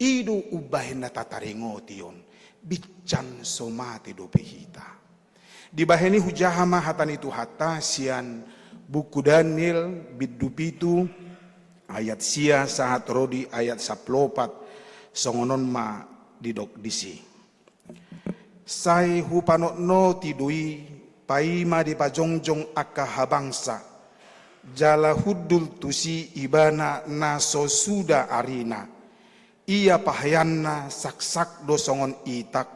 I do umbahen na tataringoti on, bincan so mate dope hita. Dibahen i hujaha ma hata ni Tuhanta sian buku Daniel bindu pitu ayat sia sahat ro di ayat sampulu opat, songon on ma didok disi. Sai hupanotnoti do i, paima dipajongjong angka habangsa, jala hundul tusi ibana na so suda arina. Ia paheanna saksak do songon itak,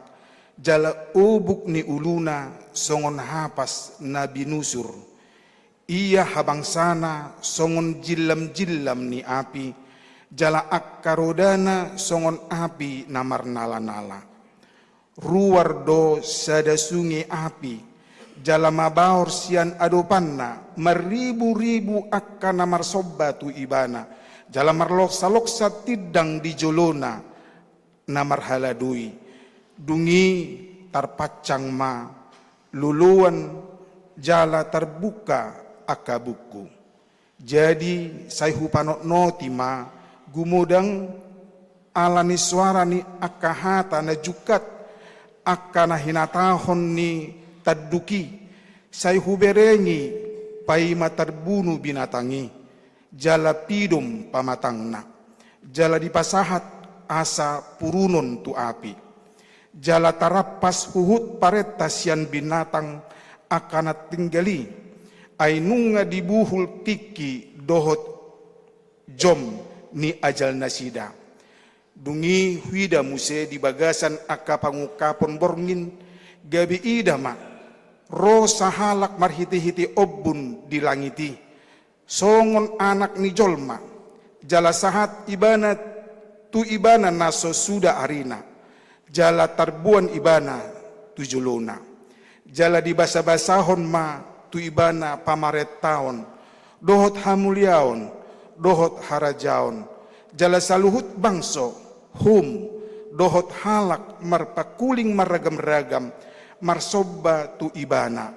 jala obuk ni uluna songon hapas na binusur. Ia habangsana songon jillamjillam ni api, jala angka rodana songon api na marnalanala. Ruar do sada sunge api, jala mabaor sian adopanna, marriburibu angka na marsomba tu ibana, jala marloksaloksa tindang di jolona na marhaladui. Dung i tarpancang ma loloan jala tarbuka angka buku. Jadi sai hupanotnoti ma, gumodang ala ni soara ni angka hata na jungkat, angka na hinatahon ni tanduk i, sai huberengi paima tarbunu binatang i, jala pidom pamatangna, jala dipasahat asa purunon tu api. Jala tarampas huhut parenta sian binatang angka na tinggal i, ai nunga dibuhul tingki dohot jom ni ajalnasida. Dung i huida muse di bagasan angka pangungkapon borngin, gabe ida ma, ro sahalak marhitehite ombun di langit i, songon anak ni jolma, jala sahat ibana tu ibana na so suda arina, jala tarboan ibana tu jolona. Jala dibasabasahon ma tu ibana pamarentaon, dohot hamuliaon, dohot harajaon, Jala saluhut bangso, hum, dohot halak marpangkuling marragam-ragam, marsomba tu ibana.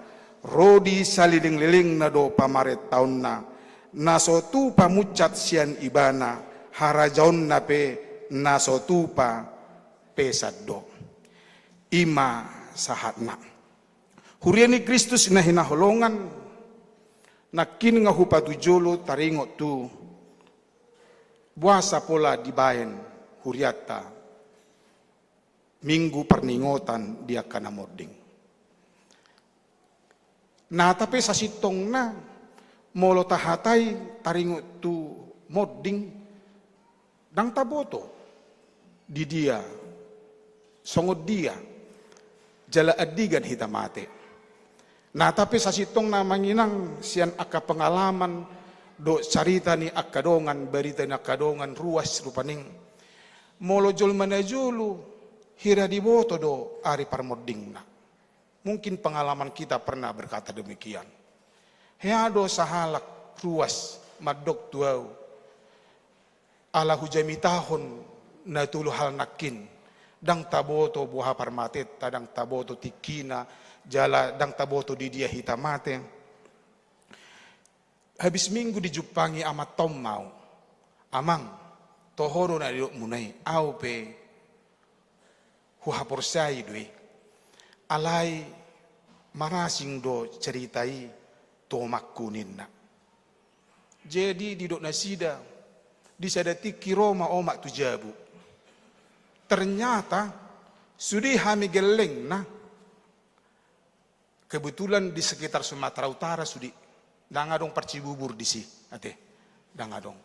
Ro di saleleng-lelengna do pamarentaonna, na so tupa munsat sian ibana, harajaonna pe na so tupa pesan do. I ma sahatna. Huria ni Kristus na hinaholongan, nangkin nga hupatujolo taringot tu boasa pola dibaen hurianta Minggu parningotan di angka na monding. Nata pe sasintongna, molo tahatai taringot tu monding, ndang taboto di dia, songon dia, jala andigan hita mate. Nata pe sasintongna, amang inang, sian angka pengalaman dohot carita ni angka dongan, barita ni angka dongan, ruas rupani. Molo jolma na jolo, hira diboto do ari parmondingna. Mungkin pengalaman kita pernah berkata demikian. Hea do sahalak ruas mandok tu ahu, ala hujamitahon na tolu hal nangkin, ndang taboto boha parmatenta, ndang taboto tingkina, jala ndang taboto di dia hita mate. Habis Minggu dijumpangi amanta on ma ahu. Amang, toho do na didokmuna i, ahu pe huhaporseai do i. Alai marasing do cerita i tu omakku, ninna. Jadi didok nasida, di sada tingki ro ma omak tu jabu. Ternyata sude hami gellengna, kebetulan di sekitar Sumatera Utara sude, ndang adong par Cibubur disi, ate, ndang adong.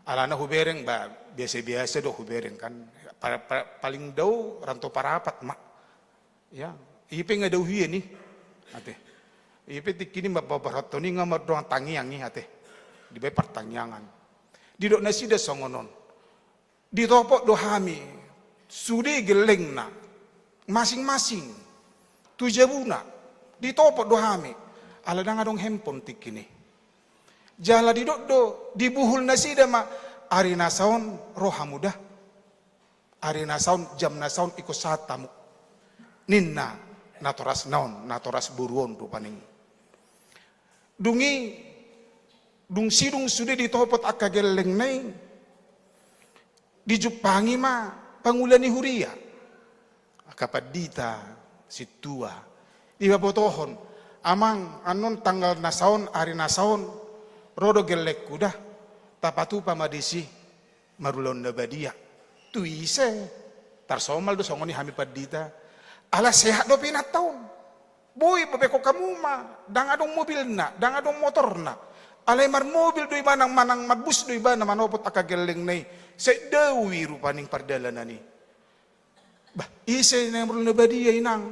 Alana hubereng, ba, biasa-biasa do hubereng kan. Pa-, pa-, paling dao Rantau Parapat ma. Ya, i pe nga dao hian i, ate. I pe tingkini ma paborhathon i nga mardongan tangiang i, ate. Dibaen partangiangan. Didok nasida songon on. Ditopot do hami, sude gellengna, masing-masing tu jabuna, ditopot do hami, ala ndang adong handphone tingkini. Jala didok do, dibuhul nasida ma, ari na saon ro hamu da. Ari na saon, jam na saon ingkon sahat hamu, ninna natorasna on, natoras boru on rupani. Dung i, dung sidung sude ditopot angka gellengna i, dijumpangi ma pangula ni huria, angka pandita, sintua. Dipabotohon, amang, annon tanggal na saon, ari na saon, ro do gellengku da, tapatupa ma disi marulaon na badia. Tu ise? Tarsomal do songon i hami pandita. Ala sehat dope inanta on. Boi, bebehon hamu ma, ndang adong mobilna, ndang adong motorna. Alai marmobil do ibana, manang marbus do ibana manopot angka gellengna i. Sai dao i rupani pardalanan i. Bah, ise na marulaon na badia, inang?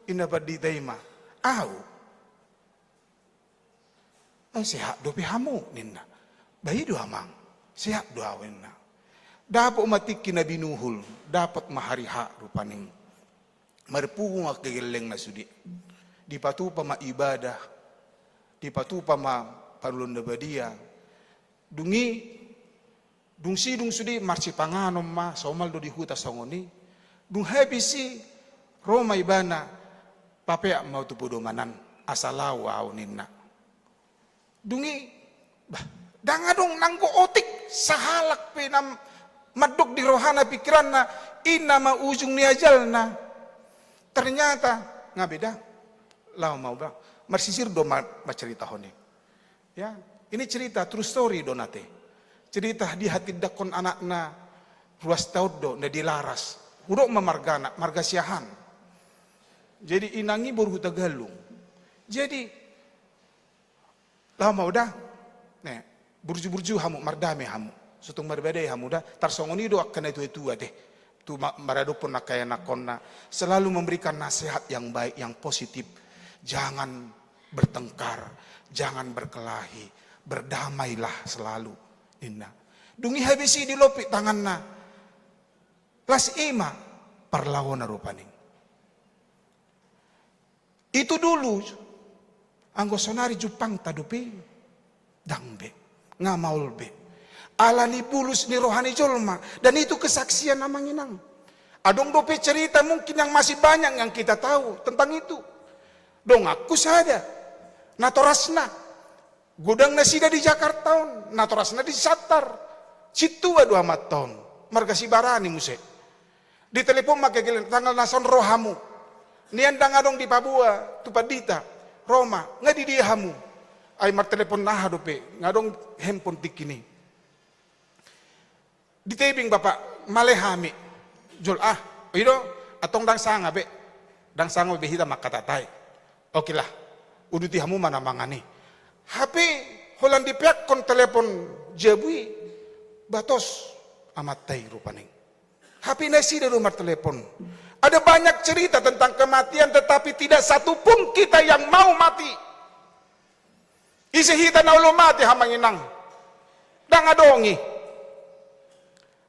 Ninna pandita i ma, ahu. Ai sehat dope hamu, ninna. Bah, i do, amang, sehat do ahu, ninna. Dapot ma tingki na binuhul, dapot ma hari H rupani. Marpungu angka gellengna sude. Dipatupa ma ibadah, dipatupa ma parulaon na badia. Dung i, dung sidung sude marsipanganon ma, somal do di huta songon i. Dung habis i, ro ma ibana, papeak ma tu podomanan, asa laho ahu, ninna. Dung i, bah, ndang adong nanggo otik sahalak pe na mandok di rohana, pikiranna, i nama ujung ni ajalna. Ternyata, nga beda. Laho ma, bah, marsisir do ma, marceritahon i. Ya, ini cerita true story do, nate. Cerita dihatindangkon anakna ruas taon do, na di Laras. Hudok ma margana, marga Siahaan. Jadi inang i boru Hutagalung. Jadi, laho ma au da. Ne, burju-burju hamu, mardame hamu. Sotung marbadai hamu da. Tarsongon i do angka na tua-tua, ate. Tu ma-, maradophon angka ianakhonna. Selalu memberikan nasihat yang baik, yang positif. Jangan bertengkar, jangan berkelahi, berdamailah selalu, ninna. Dung i habis i dilompit tanganna. Las i ma parlahona rupani. Itu dulu, anggo sonari jumpangta dope? Ndang be, nga maol be. Ala ni bulus ni roha ni jolma. Dan itu kesaksian, amang inang. Adong dope cerita mungkin yang masih banyak yang kita tahu tentang itu. Donganku sada, natorasna. Godang nasida di Jakarta on, natorasna di Siantar. Sintua do amanta on, marga Sibarani muse. Ditelepon ma kegeleng, tanggal na son ro hamu? Nian ndang adong dipaboa tu pandita. Ro ma, nga di dia hamu? Ai martelepon aha dope, nga adong handphone tingki i. Di tebing, Bapak, male hami. Jolo, ah, i do, antong ndang sanga be. Ndang sanga be hita mangkatai. Oke lah, uduti hamu ma na mangan i. Hape holan dipeakkon telepon jabu i, batos amanta i rupani. Hape nasida do martelepon. Ada banyak cerita tentang kematian, tetapi tidak satu pun kita yang mau mati. Ise hita na olo mate, amang inang? Ndang adong i.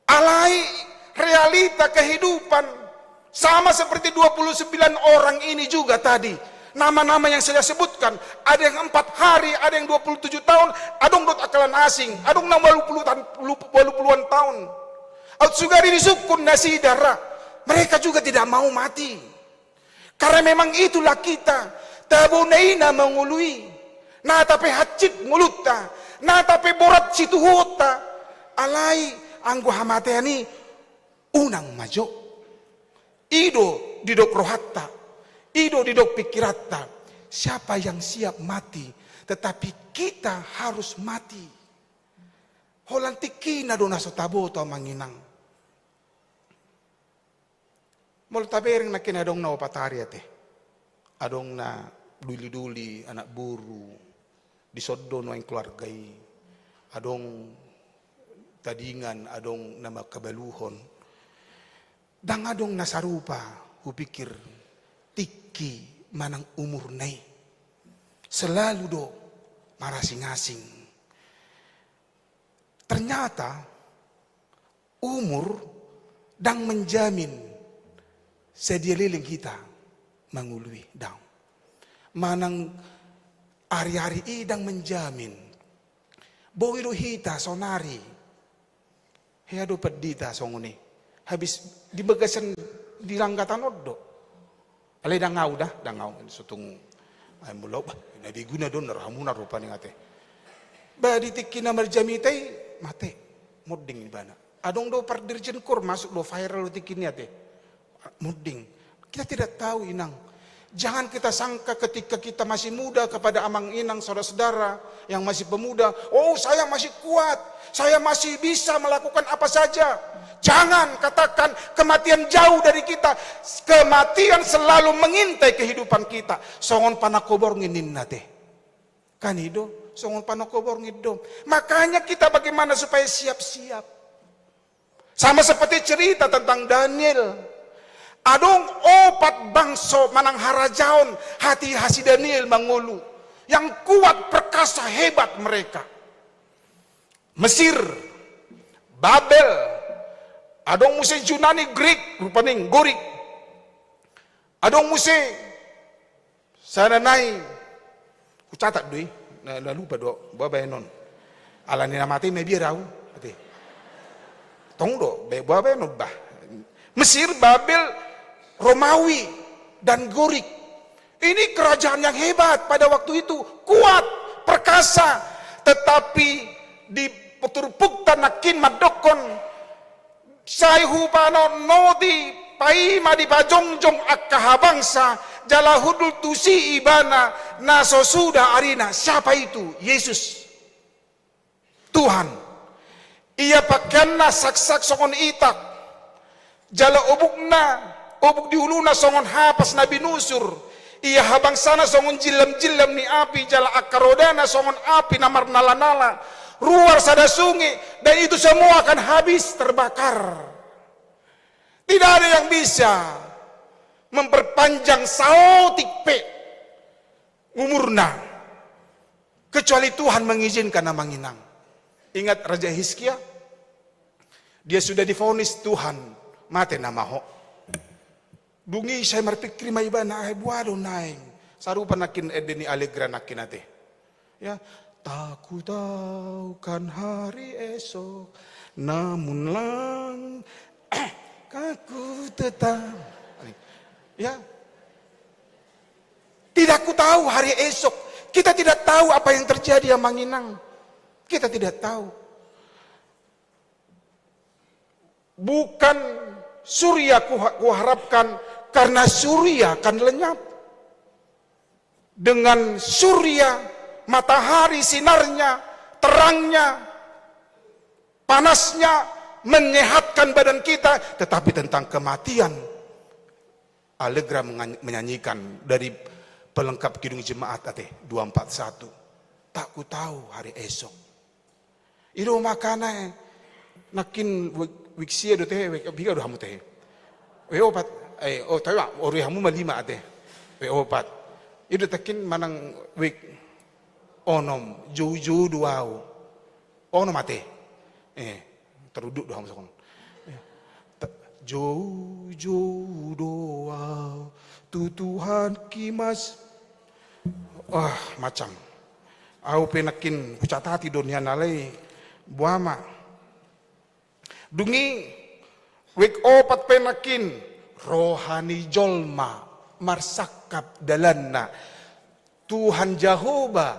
Alai realita kehidupan sama seperti dua puluh sembilan orang ini juga tadi. Nama-nama yang saya sebutkan, ada yang empat hari, ada yang dua puluh tujuh tahun, adong dohot angka na asing, adong na walu puluh tan-, walu puluhan tahun. Aut sugari disungkun nasida ra, mereka juga tidak mau mati. Karena memang itulah kita, tabo na i na mangolu i, na tape hansit ngolunta, na tape borat situhuonta, alai anggo hamatean i unang ma jo. I do didok rohanta, i do didok pikiranta, siapa yang siap mati, tetapi kita harus mati. Holan tingkina do na so taboto, amang inang. Molo tabereng nangkin adong na opat ari ate. Adong na doli-doli, anak boru, dison do nuaeng keluarga i. Adong tadingan, adong na mangkabaluhon. Ndang adong na sarupa, hupikir, tingki manang umurna i. Selalu do marasing-asing. Ternyata umur ndang menjamin sadia leleng hita mangolu i, ndang. Manang ari-ari i ndang menjamin. Boi do hita sonari. Hea do pandita songon i. Habis di bagasan di langgatan on do. Alai ndang au da, ndang au. Sotung ai molo bah, na begu na do na rohamuna rupani ate. Bah, di tingki na marjamita i mate. Monding ibana. Adong do par Dirjen Kur masuk do viral do tingki ni ate. Monding. Kita tidak tahu, inang. Jangan kita sangka ketika kita masih muda kepada amang inang, saudara-saudara yang masih pemuda, "Oh, saya masih kuat, saya masih bisa melakukan apa saja." Jangan katakan kematian jauh dari kita. Kematian selalu mengintai kehidupan kita. Songon panangko borngin ninna te. Kan i do, songon panangko borngin do. Makanya kita bagaimana supaya siap-siap. Sama seperti cerita tentang Daniel. Adong opat bangso manang harajaon hatiha si Daniel mangolu. Yang kuat, perkasa, hebat mereka. Mesir, Babel, adong muse Junani, Grik, rupani Gorik. Adong muse Sada nai, hucatat do i, na, na lupa do, boha baenon. Alani na mate i mabiar au, ate. Tong do, be-, boha baenon bah. Mesir, Babel, Romawi, dan Gorik. Ini kerajaan yang hebat pada waktu itu, kuat, perkasa, tetapi di turpukta nangkin mandokkon, sai hupanotnoti paima dipajongjong angka habangsa, jala hundul tusi ibana na so suda arina. Siapa itu? Yesus. Tuhan. Ia pakeanna saksak songon itak, jala obukna, obuk di uluna songon hapas na binusur. Ia habangsana songon jillam-jillam ni api, jala angka rodana songon api na marnala-nala. Ruar sada sunge, dan itu semua akan habis terbakar. Tidak ada yang bisa memperpanjang saotik pe umurna, kecuali Tuhan mengizinkan, amang inang. Ingat Raja Hizkia? Dia sudah divonis Tuhan mate nama ho. Dung i sai marpikir ma ibana, ai boha do naeng. Sarupa nangkin ende ni Allegra nangkin ate. Ya, Tak ku tahu kan hari esok, namun langkahku tetap. Ya. Tidak ku tahu hari esok. Kita tidak tahu apa yang terjadi, Amang Inang. Kita tidak tahu. Bukan surya ku, kuharapkan, karena surya akan lenyap. Dengan surya, matahari, sinarnya, terangnya, panasnya menyehatkan badan kita, tetapi tentang kematian, Allegra mengan-, menyanyikan dari pelengkap Kidung Jemaat ate, dua empat satu. Tak ku tahu hari esok. I do makana, eh, nangkin wik, wik sia do tehe, wik piga do hamu tehe? Wik opat, eh, oh, tapi ma, ori hamu ma lima ate. Wik opat. I do nangkin manang wik onom, joujou do au. Onom ate. Eh, taruduk do hamu songon. Eh, ta-, joujou do au tu Tuhan kimas. Wah, macam. Au pe nangkin hucatati do nian alai boha ma. Dung i wik opat pe nangkin roha ni jolma marsangkap dalanna. Tuhan Jahowa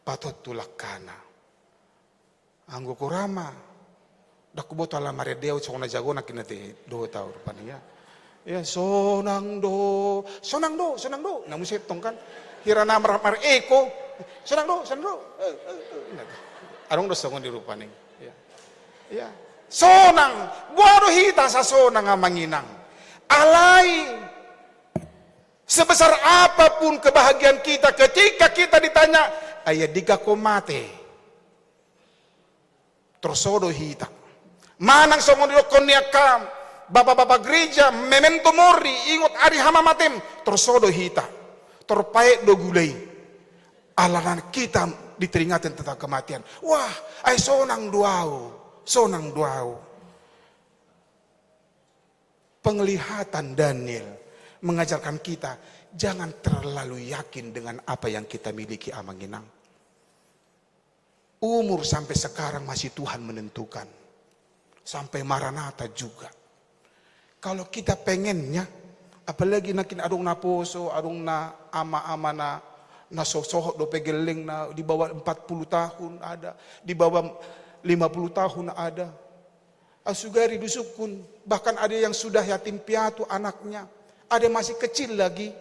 patontu langkana. Anggo hurang ma, ndang huboto ala marende au songon na jago nangkin ate dohot au rupani ya. Ya, sonang do, sonang do, sonang do. Na muse tong kan. Hira na mar-, mar-eko. Sonang do, sonang do. Eh, eh, eh. Nah, adong do songon i rupani. Ya. Ya. Sonang, boha do hita asa sonang, Amang Inang. Alai sebesar apapun kebahagiaan kita, ketika kita ditanya, "Ai andigan ho mate?" Torso do hita. Manang songon didokkon ni angka bapa-bapa gereja, memento mori, ingot ari hamamatem, torso do hita. Torpaet do gula i. Alana kita diteringati tentang kematian. Wah, ai sonang do au, sonang do au. Penglihatan Daniel mengajarkan kita, jangan terlalu yakin dengan apa yang kita miliki, Amang Inang. Umur sampai sekarang masih Tuhan menentukan. Sampai Maranatha juga. Kalau kita pengennya, apalagi nangkin adong na poso, adong na ama-ama na, na so-, sohot dope gellengna, di bawah empat puluh tahun ada, di bawah lima puluh tahun ada. Au sugari disungkun, bahkan ada yang sudah yatim piatu anaknya, ada masih kecil lagi.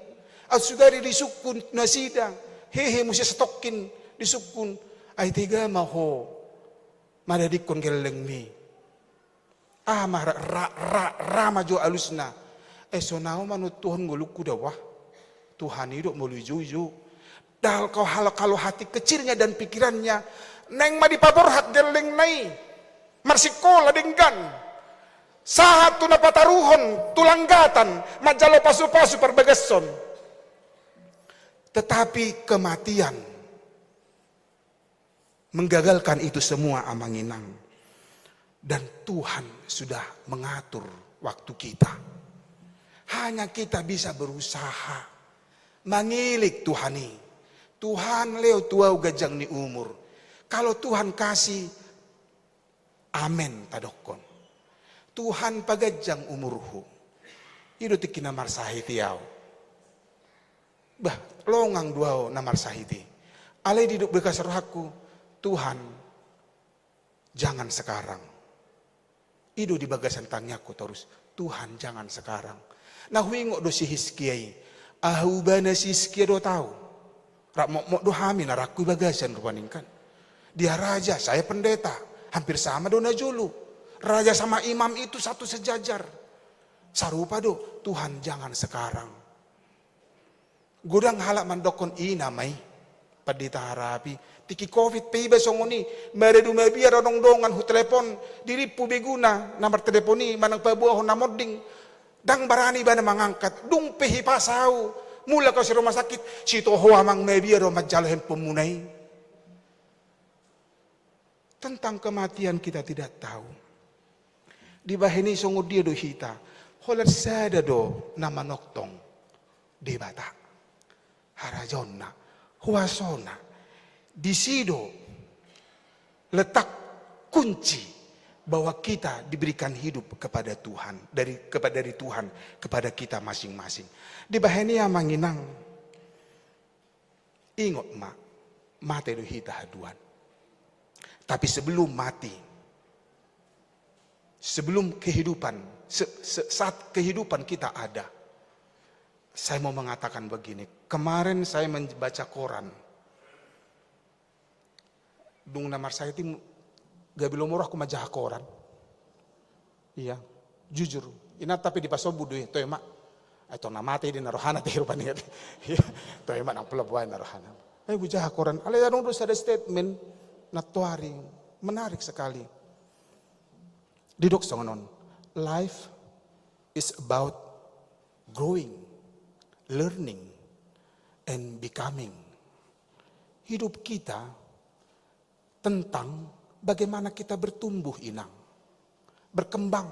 Au sugari disungkun nasida, hehe muse satongkin disungkun, ai tega ma ho madadingkon gellengmi. Aha ma ra, ra, ra, ra ma jo alusna. Eh, sonang ma nuntuhon ngolungku da wah. Tuhan i do molo ijo-ijo. Dal kau hal-, kalau hati kecilnya dan pikirannya, naeng ma dipaborhat gellengna i. Marsikola denggan. Sahat tu na pataruhon, tu langgatan, manjalo pasu-pasu parbagason. Tetapi kematian menggagalkan itu semua, Amang Inang. Dan Tuhan sudah mengatur waktu kita. Hanya kita bisa berusaha mangilik Tuhan i. Tuhan, lehon tu au ganjang ni umur. Kalau Tuhan kasih, amen tadokkon. Tuhan, paganjang umurhu. I do tingki na marsahit i au. Bah, longang do au na marsahit i. Alai di bagasan rohangku, Tuhan, jangan sekarang. I do di bagasan tangiangku torus, Tuhan, jangan sekarang. Na huingot do si Hiskia i. Aha hubana si Hiskia dohot au? Rap motmot do hami na rangku i bagasan rupani kan. Dia raja, saya pendeta. Hampir sama do na jolo. Raja sama imam itu satu sejajar. Sarupa do, Tuhan, jangan sekarang. Godang halak mandokkon, ina ma i, pandita harapi. Tingki covid pe iba songon i, maradu mabiar adong dongan hutelepon, dirimpu beguna na martelepon i, manang paboahon na monding. Ndang barani ibana mangangkat, dung pe hipasa au, mulak au sian rumah sakit, sitooh ho amang mabiar do manjalo handphone muna i. Tentang kematian kita tidak tahu. Dibahen i songon dia do hita? Holan sada do na manongtong, Debata. Harajaonna, huasona. Di situ letak kunci bahwa kita diberikan hidup kepada Tuhan, dari kepada dari Tuhan kepada kita masing-masing. Dibahen i, amang inang, ingot ma, mate do hita haduan. Tapi sebelum mati, sebelum kehidupan, se- se- saat kehidupan kita ada, saya mau mengatakan begini. Kemarin saya membaca koran. Dung na marsahit i, gabe lomo rohangku manjaha koran. Iya, jujur. Inanta pe dipasombu do i, toe ma. Ai tong na mate i do na rohana te rupani. Iya, toe ma, nang pelabuhan na rohana. Ai hujaha koran. Alai adong do sada statement nantoari, menarik sekali. Didok songon on. Life is about growing, learning, and becoming. Hidup kita tentang bagaimana kita bertumbuh, inang, berkembang,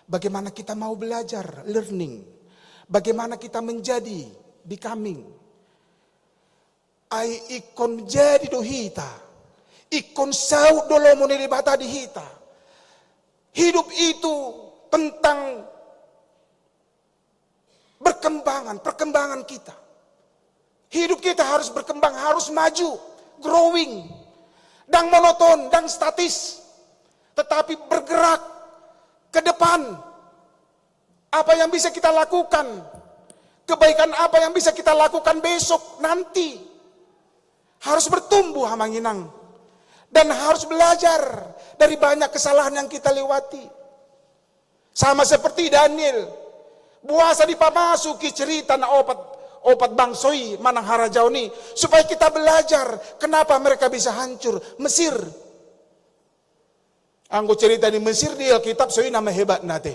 bagaimana kita mau belajar, learning, bagaimana kita menjadi, becoming. Ai ingkon jadi do hita, ingkon saut do lomo ni Debata di hita. Hidup itu tentang berkembangan, perkembangan kita. Hidup kita harus berkembang, harus maju, growing. Dang monoton, dang statis, tetapi bergerak ke depan. Apa yang bisa kita lakukan, kebaikan apa yang bisa kita lakukan besok, nanti, harus bertumbuh, amang inang, dan harus belajar dari banyak kesalahan yang kita lewati. Sama seperti Daniel, boasa dipamasuki cerita na opat, opat bangso i manang harajaon i, supaya kita belajar kenapa mereka bisa hancur. Mesir. Anggo cerita ni Mesir di Alkitab, so i nama hebatna te.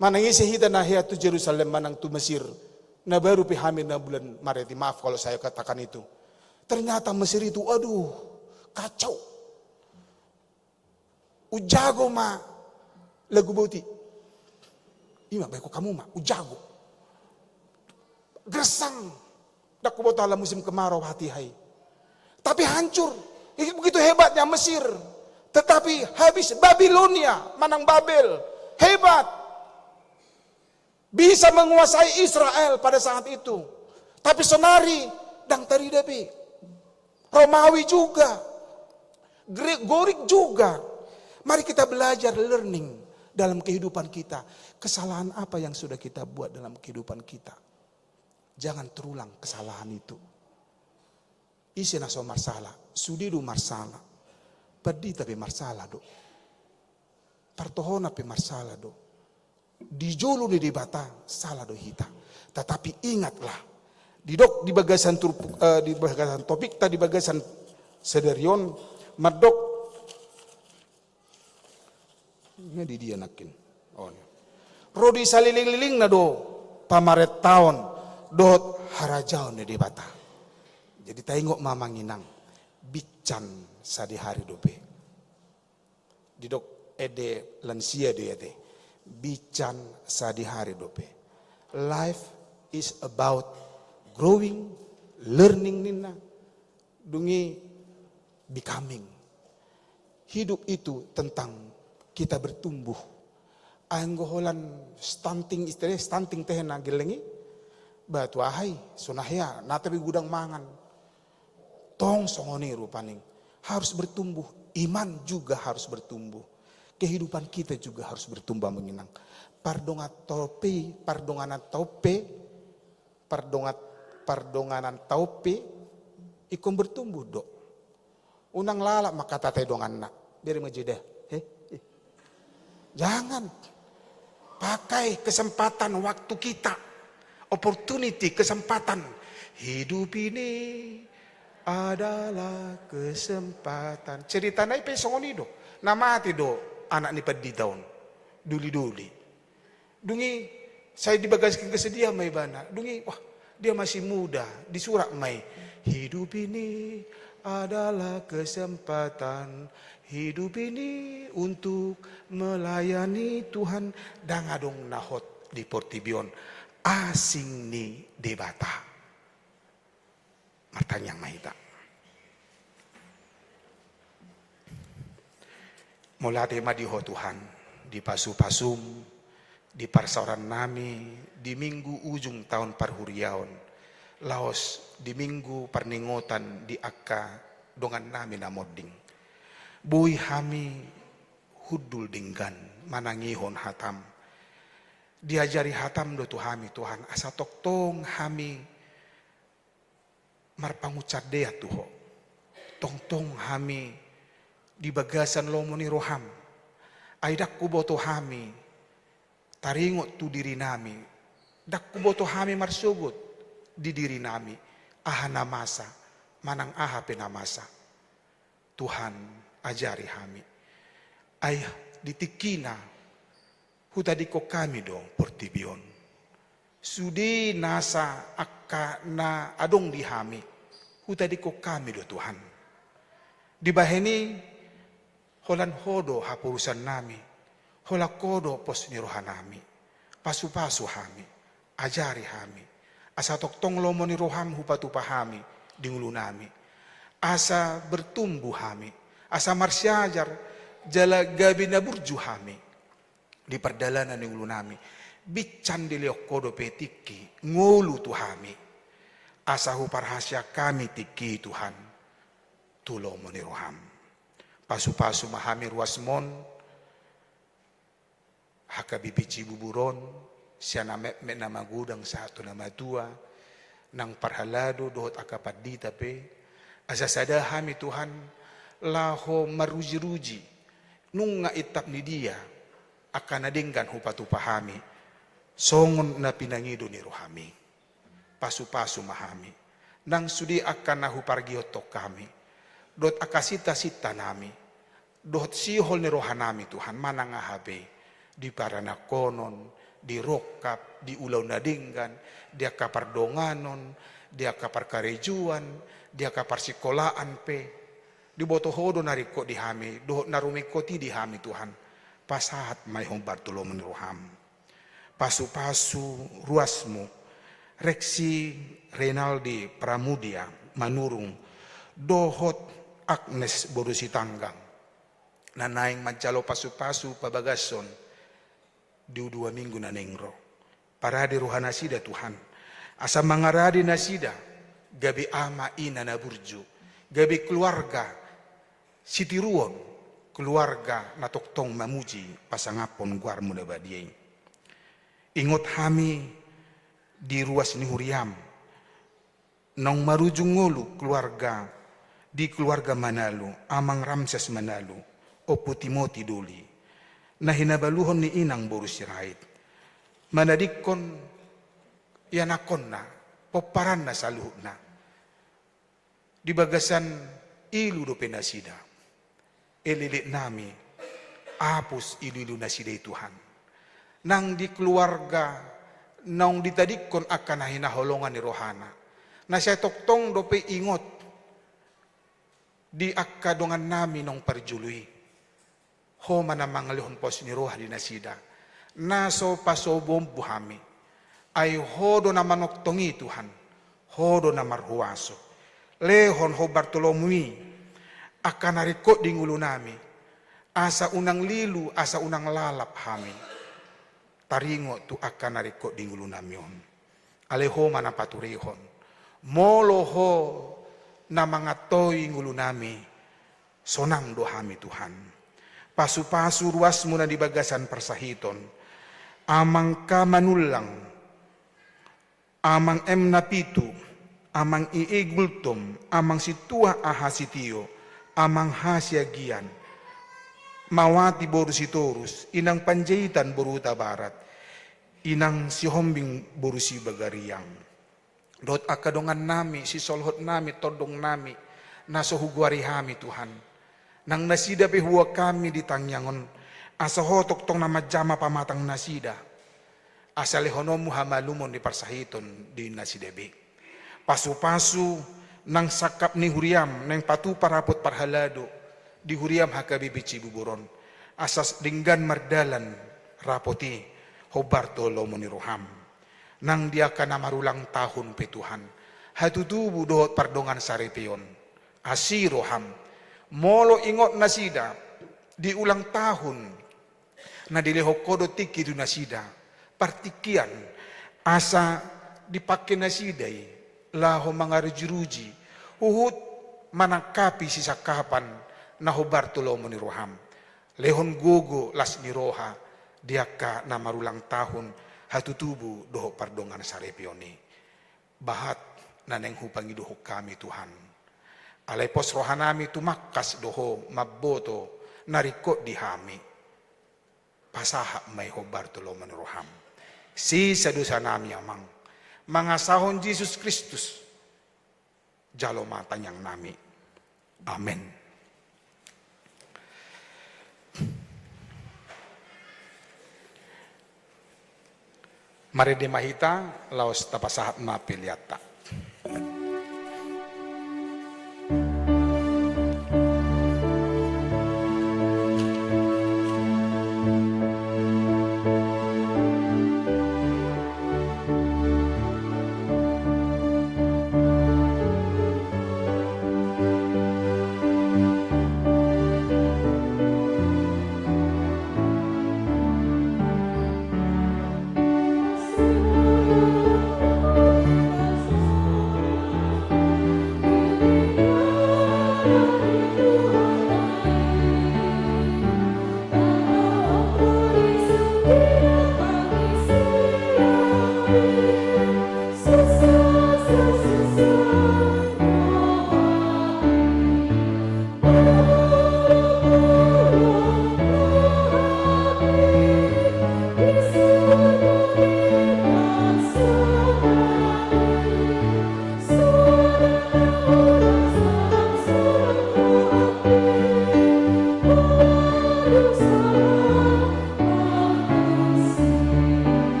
Manang ise hita na hea tu Jerusalem manang tu Mesir, na baru pe hami na bulan Maret i, maaf kalau saya katakan itu. Ternyata Mesir itu, aduh, kacau. Ujago ma lagu boti. Ima bae ko kamu ma, ujago. Gersang. Dang huboto ala musim kemarau hatiha i. Tapi hancur. Ini begitu hebatnya Mesir. Tetapi habis Babilonia, manang Babel. Hebat. Bisa menguasai Israel pada saat itu. Tapi sonari dang tarida be. Romawi juga. Gre- Gorik juga. Mari kita belajar, learning dalam kehidupan kita. Kesalahan apa yang sudah kita buat dalam kehidupan kita? Jangan terulang kesalahan itu. Ise na so marsala? Sude do marsala. Pandita pe marsala do. Partohonan pe marsala do. Di jolo ni Debata sala do hita. Tetapi ingatlah, didok di bagasan turpuk, eh, di bagasan topikta, di bagasan sadari on, mandok, nga di dia nangkin. Oh, ni. Ro di salelenglelengna do pamarentaon dohot harajaon ni Debata. Jadi taingot ma, amang inang, bincan sadihari dope. Didok ende lansia do i ate. Bincan sadihari dope. Life is about growing, learning ninna. Dung i becoming. Hidup itu tentang kita bertumbuh. Anggo holan stunting, istilah stunting tehe na gelleng i. Ba tu aha i, so na hea, na tabe godang mangan. Tong songon i rupani. Harus bertumbuh. Iman juga harus bertumbuh. Kehidupan kita juga harus bertumbuh, amang inang. Pardongan taupe, pardonganan taupe, pardongat, pardonganan taupe, ingkon bertumbuh do. Unang lalap mangkatai donganna. Bere ma jeda. He? Jangan. Pakai kesempatan waktu kita. Opportunity, kesempatan. Hidup ini adalah kesempatan. Ceritana i pe songon i do. Na mate do anak ni pandita on. Doli-doli. Dung i, sai di bagasan kesedihan ma ibana. Dung i, wah, dia masih muda, disurat ma i. Hidup ini adalah kesempatan. Hidup ini untuk melayani Tuhan. Dang adong na hot di portibi on asing ni Debata. Martangiang ma hita. Mauliate ma di Ho Tuhan, di pasu-pasum, di parsaoran nami, di minggu ujung taon parhuriaon, laos di minggu parningotan di angka dongan nami na monding. Boi hami hundul denggan manangihon hatam. Diajari hatam do tu hami Tuhan, asa tongtong hami marpangunsandean tu Ho. Tongtong hami di bagasan lomo ni roham. Ai ndang huboto hami taringot tu diri nami. Ndang huboto hami marsogot di diri nami. Aha na masa, manang aha pe na masa. Tuhan, ajari hami. Ai di tingkina hutadingkon hami do portibi on. Sude nasa angka na adong di hami, hutadingkon hami do Tuhan. Dibahen i, holan Ho do haporusan nami, holan Ho do pos ni roha nami. Pasu-pasu hami, ajari hami. Asa tongtong lomo ni roham hupatupa hami di ngolu nami. Asa bertumbuh hami, asa marsiajar, jala gabe na burju hami di pardalanan ni ngolu nami. Binsan dilehon Ho dope tingki ngolu tu hami. Asa huparhaseang hami tingki Tuhan tu lomo ni roham. Pasu-pasu ma hami ruasmon, H K B P Cibubur on, sian na metmet na magodang sahat tu na matua, nang parhalado dohot angka pandita pe, asa sada hami Tuhan, laho maruji-ruji, nunga intap ni dia, angka na denggan hupatupa hami, songon na pinangido ni rohami. Pasu-pasu ma hami. Nang sude angka na hupargihothon hami. Dohot angka sinta-sinta nami. Dohot sihol ni roha nami Tuhan, manang aha pe. Di paranakhonon, di rongkap, di ulaon na denggan, di angka pardonganon, di angka parkarejoan, di angka parsikolaan pe. Diboto Ho do na ringkot di hami, dohot na rumingkot i di hami Tuhan. Pasahat ma i hombar tu lomo ni roham. Pasu-pasu ruasmu, Reksi Renaldi Pramudia Manurung, dohot Agnes boru Sitanggang, na naeng manjalo pasu-pasu pabagason di dua minggu na naeng ro. Parade roha nasida Tuhan, asa mangarade nasida, gabe ama ina na burju, gabe keluarga sitiruon, keluarga na tongtong mamuji pasangaphon goarmu na badia i. Ingot hami di ruas ni huriam, naung marujung ngolu keluarga, di keluarga Manalu, Amang Ramses Manalu, Ompu Timoti Doli, na hinabaluhon ni inang boru Sirait, manadingkon ianakhonna, pomparanna saluhutna. Di bagasan ilu dope nasida. Elek-elek nami, apus ilu-ilu nasida i Tuhan. Nang di keluarga, naung ditadingkon angka na hinaholongan ni rohana. Na sai tongtong dope ingot di angka dongan nami naung parjolo i. Ho ma na mangalehon pos ni roha di nasida, na so pasombombu hami. Ai Ho do na manongtong i Tuhan, Ho do na marhuaso. Lehon hombar tu lomo i, angka na ringkot di ngolu nami, asa unang lilu, asa unang lalap hami. Taringot tu angka na ringkot di ngolu nami on. Alai Ho ma na paturehon. Molo Ho na mangantoi ngolu nami, sonang do hami Tuhan. Pasu-pasu ruasmu na di bagasan parsahiton. Amang K Manullang, Amang M Napitu, Amang I I Gultom, Amang Situah Aha Sitio, Amang H Siagian, Mawati boru Sitorus, Inang Panjaitan boru Hutabarat, Inang Sihombing boru Sibagariang. Dohot angka dongan nami, sisolhot nami, tondong nami, na so hugoari hami Tuhan. Nang nasida pe huboan hami di tangiang on, asa Ho tongtong na manjama pamatang nasida. Asa lehononmu hamalumon di parsahiton di nasida be. Pasu-pasu nang sangkap ni huriam, naeng patupa rapot parhalado di huriam H K B P Cibubur on. Asa denggan mardalan rapot i hombar tu lomo ni roham. Nang di angka na marulang tahun pe Tuhan, hatutubu dohot pardongan saripeon. Asi roham. Molo ingot nasida, di ulang tahun na dilehon Ho do tingki tu nasida, partingkian, asa dipangke nasida i laho mangarujuruji, huhut manangkapi sisangkapan na hombar tu lomo ni roham. Lehon gogo las ni roha di angka na marulang tahun, hatutubu dohot pardongansaripeon i. Bahat na naeng hupangidohon hami, Tuhan. Alai pos rohanami tumangkas do Ho mamboto na ringkot di hami. Pasahat ma i hombar tu lomo ni roham. Sesa dosanami, Amang. Mangasahon Jesus Kristus, jalo ma tangiangnami. Amen. Marende ma hita, laos tapasahat ma peleanta.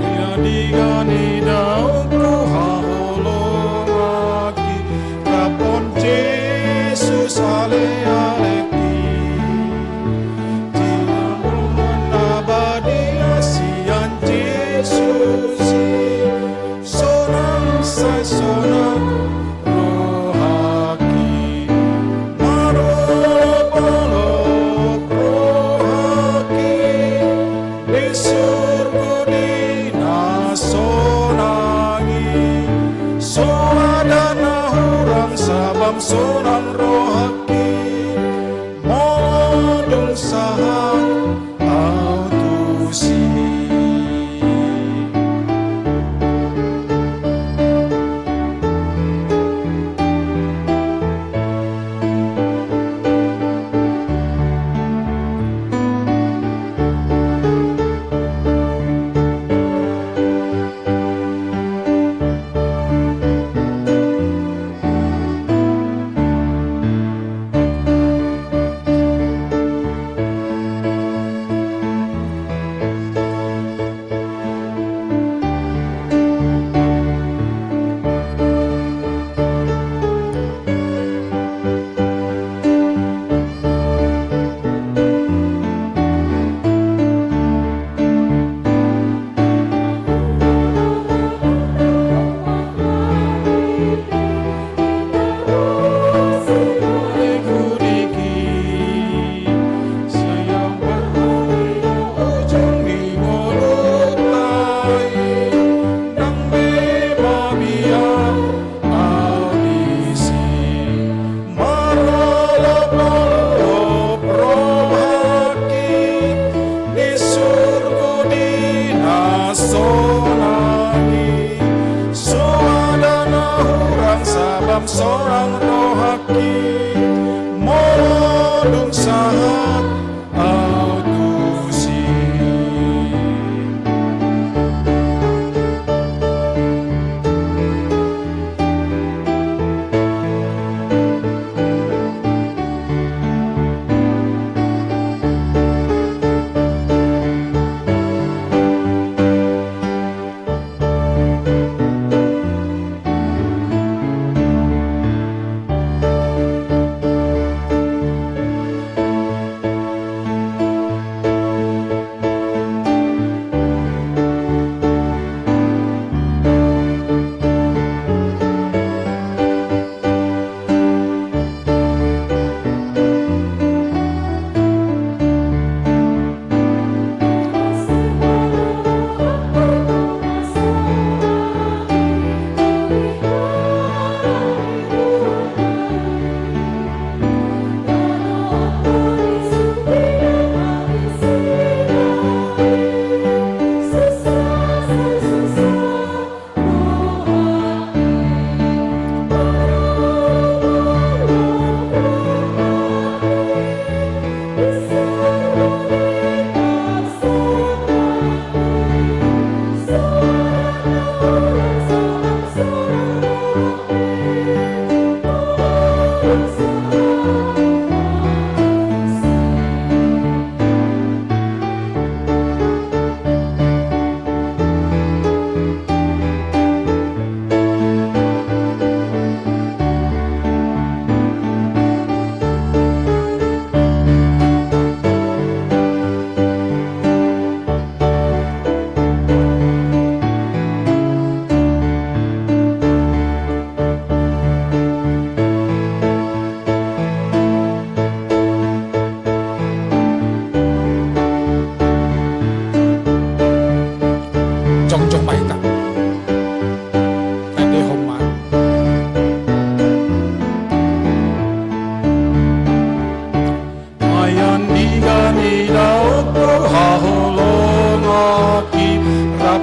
Ia di gani daongku haholonganki, rap dohot Jesus alealeki. Tiang Roh na Badia sian Jesus i, sonang sai sonang rohangki, marolopolop rohangki, di surgo di na sonang i. So ada na hurang, sabam sonang rohangki, molo dung sahat au tusi.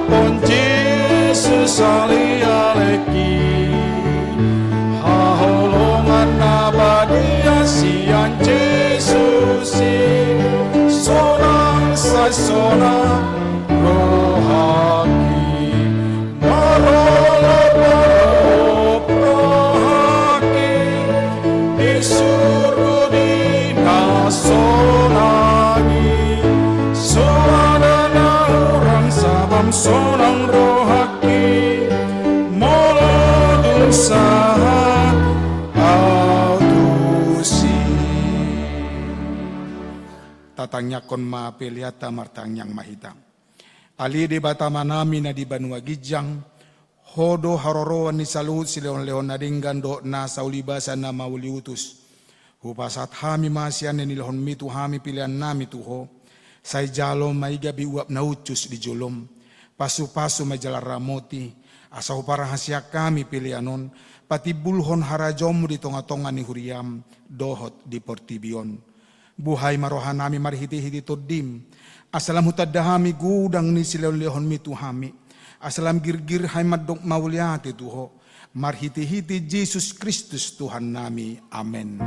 Tuhan Jesus ale aleki, haholongan na badia sian Jesus i, sonang sai sonang rohangki, marolop-olop rohangki, di surgo di na sonang i, so ada na hurang sabam sonang rohangki, molo dung sahat ahu tusi. Tatangiangkon ma peleanta, martangiang ma hita. Ale Debata Amanami na di banua ginjang, Ho do haroroan ni saluhut silehon-lehon na denggan dohot nasa ulibasa na mauliutus. Hupasahat hami ma sian na nilehonmi tu hami peleannami tu Ho. Sai jalo ma i gabe uap na uncus di jolom, pasu-pasu ma i jala ramoti, asa huparhaseang hami pelean on patimbulhon harajaonmu di tonga-tonga ni huriam dohot di portibi on. Buhai ma rohanami marhite-hite Tondim, asa lam hutanda hami godang ni silehon-lehonmi tu hami, asa lam girgir hami mandok mauliate tu Ho, marhite-hite Jesus Kristus Tuhannami. Amen.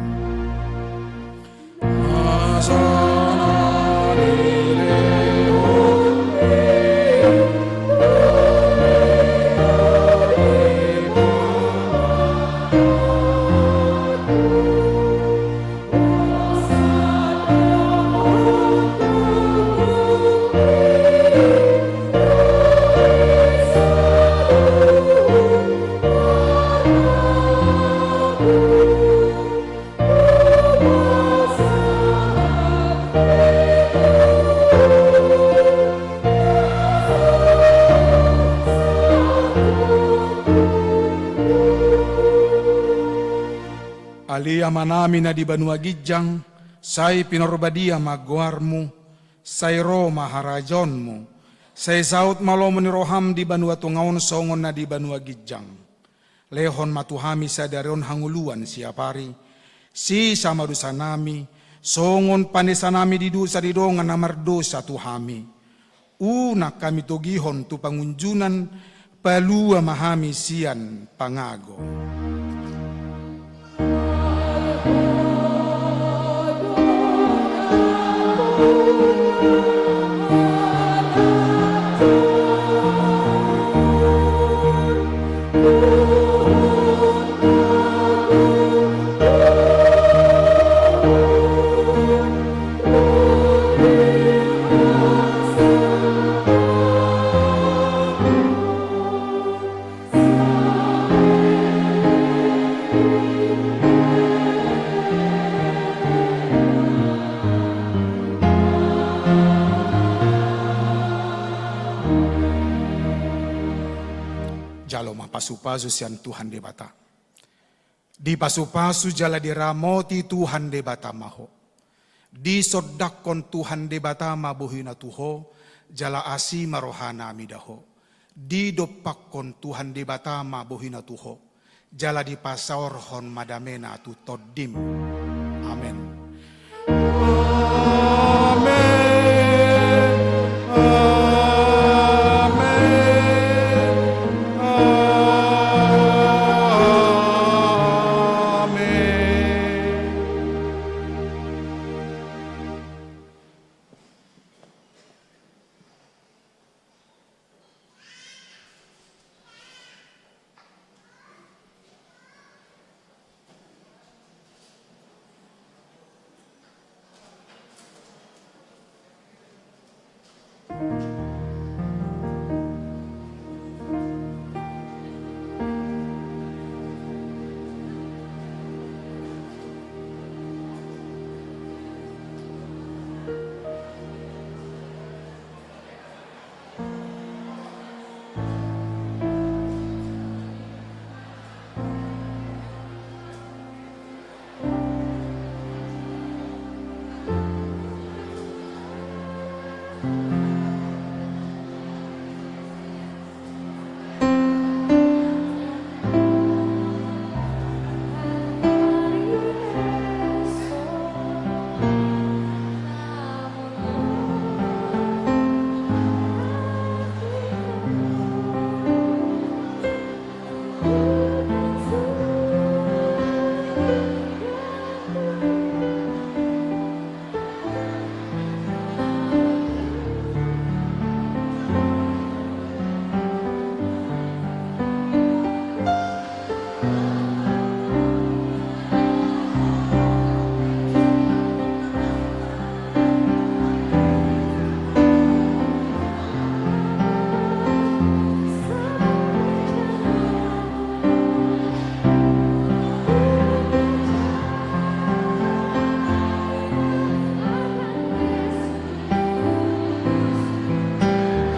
Ale Amanami na di banua ginjang, sai pinarbadia ma goarmu, sai ro ma harajaonmu, sai saut ma lomo ni roham di banua tonga on songon na di banua ginjang. Lehon ma tu hami sadari on hangoluan siapari, sesa ma dosanami, songon panesanami di dosa ni dongan na mardosa tu hami. Unang hami togihon tu pangunjunan, palua ma hami sian pangago. Jalo ma pasu-pasu sian Tuhan Debata. Dipasu-pasu jala diramoti Tuhan Debata ma ho. Disondangkon Tuhan Debata ma bohina tu ho, jala asi ma rohana mida ho. Didompakkon Tuhan Debata ma bohina tu ho, jala dipasaorhon ma damena tu tondim. Amen.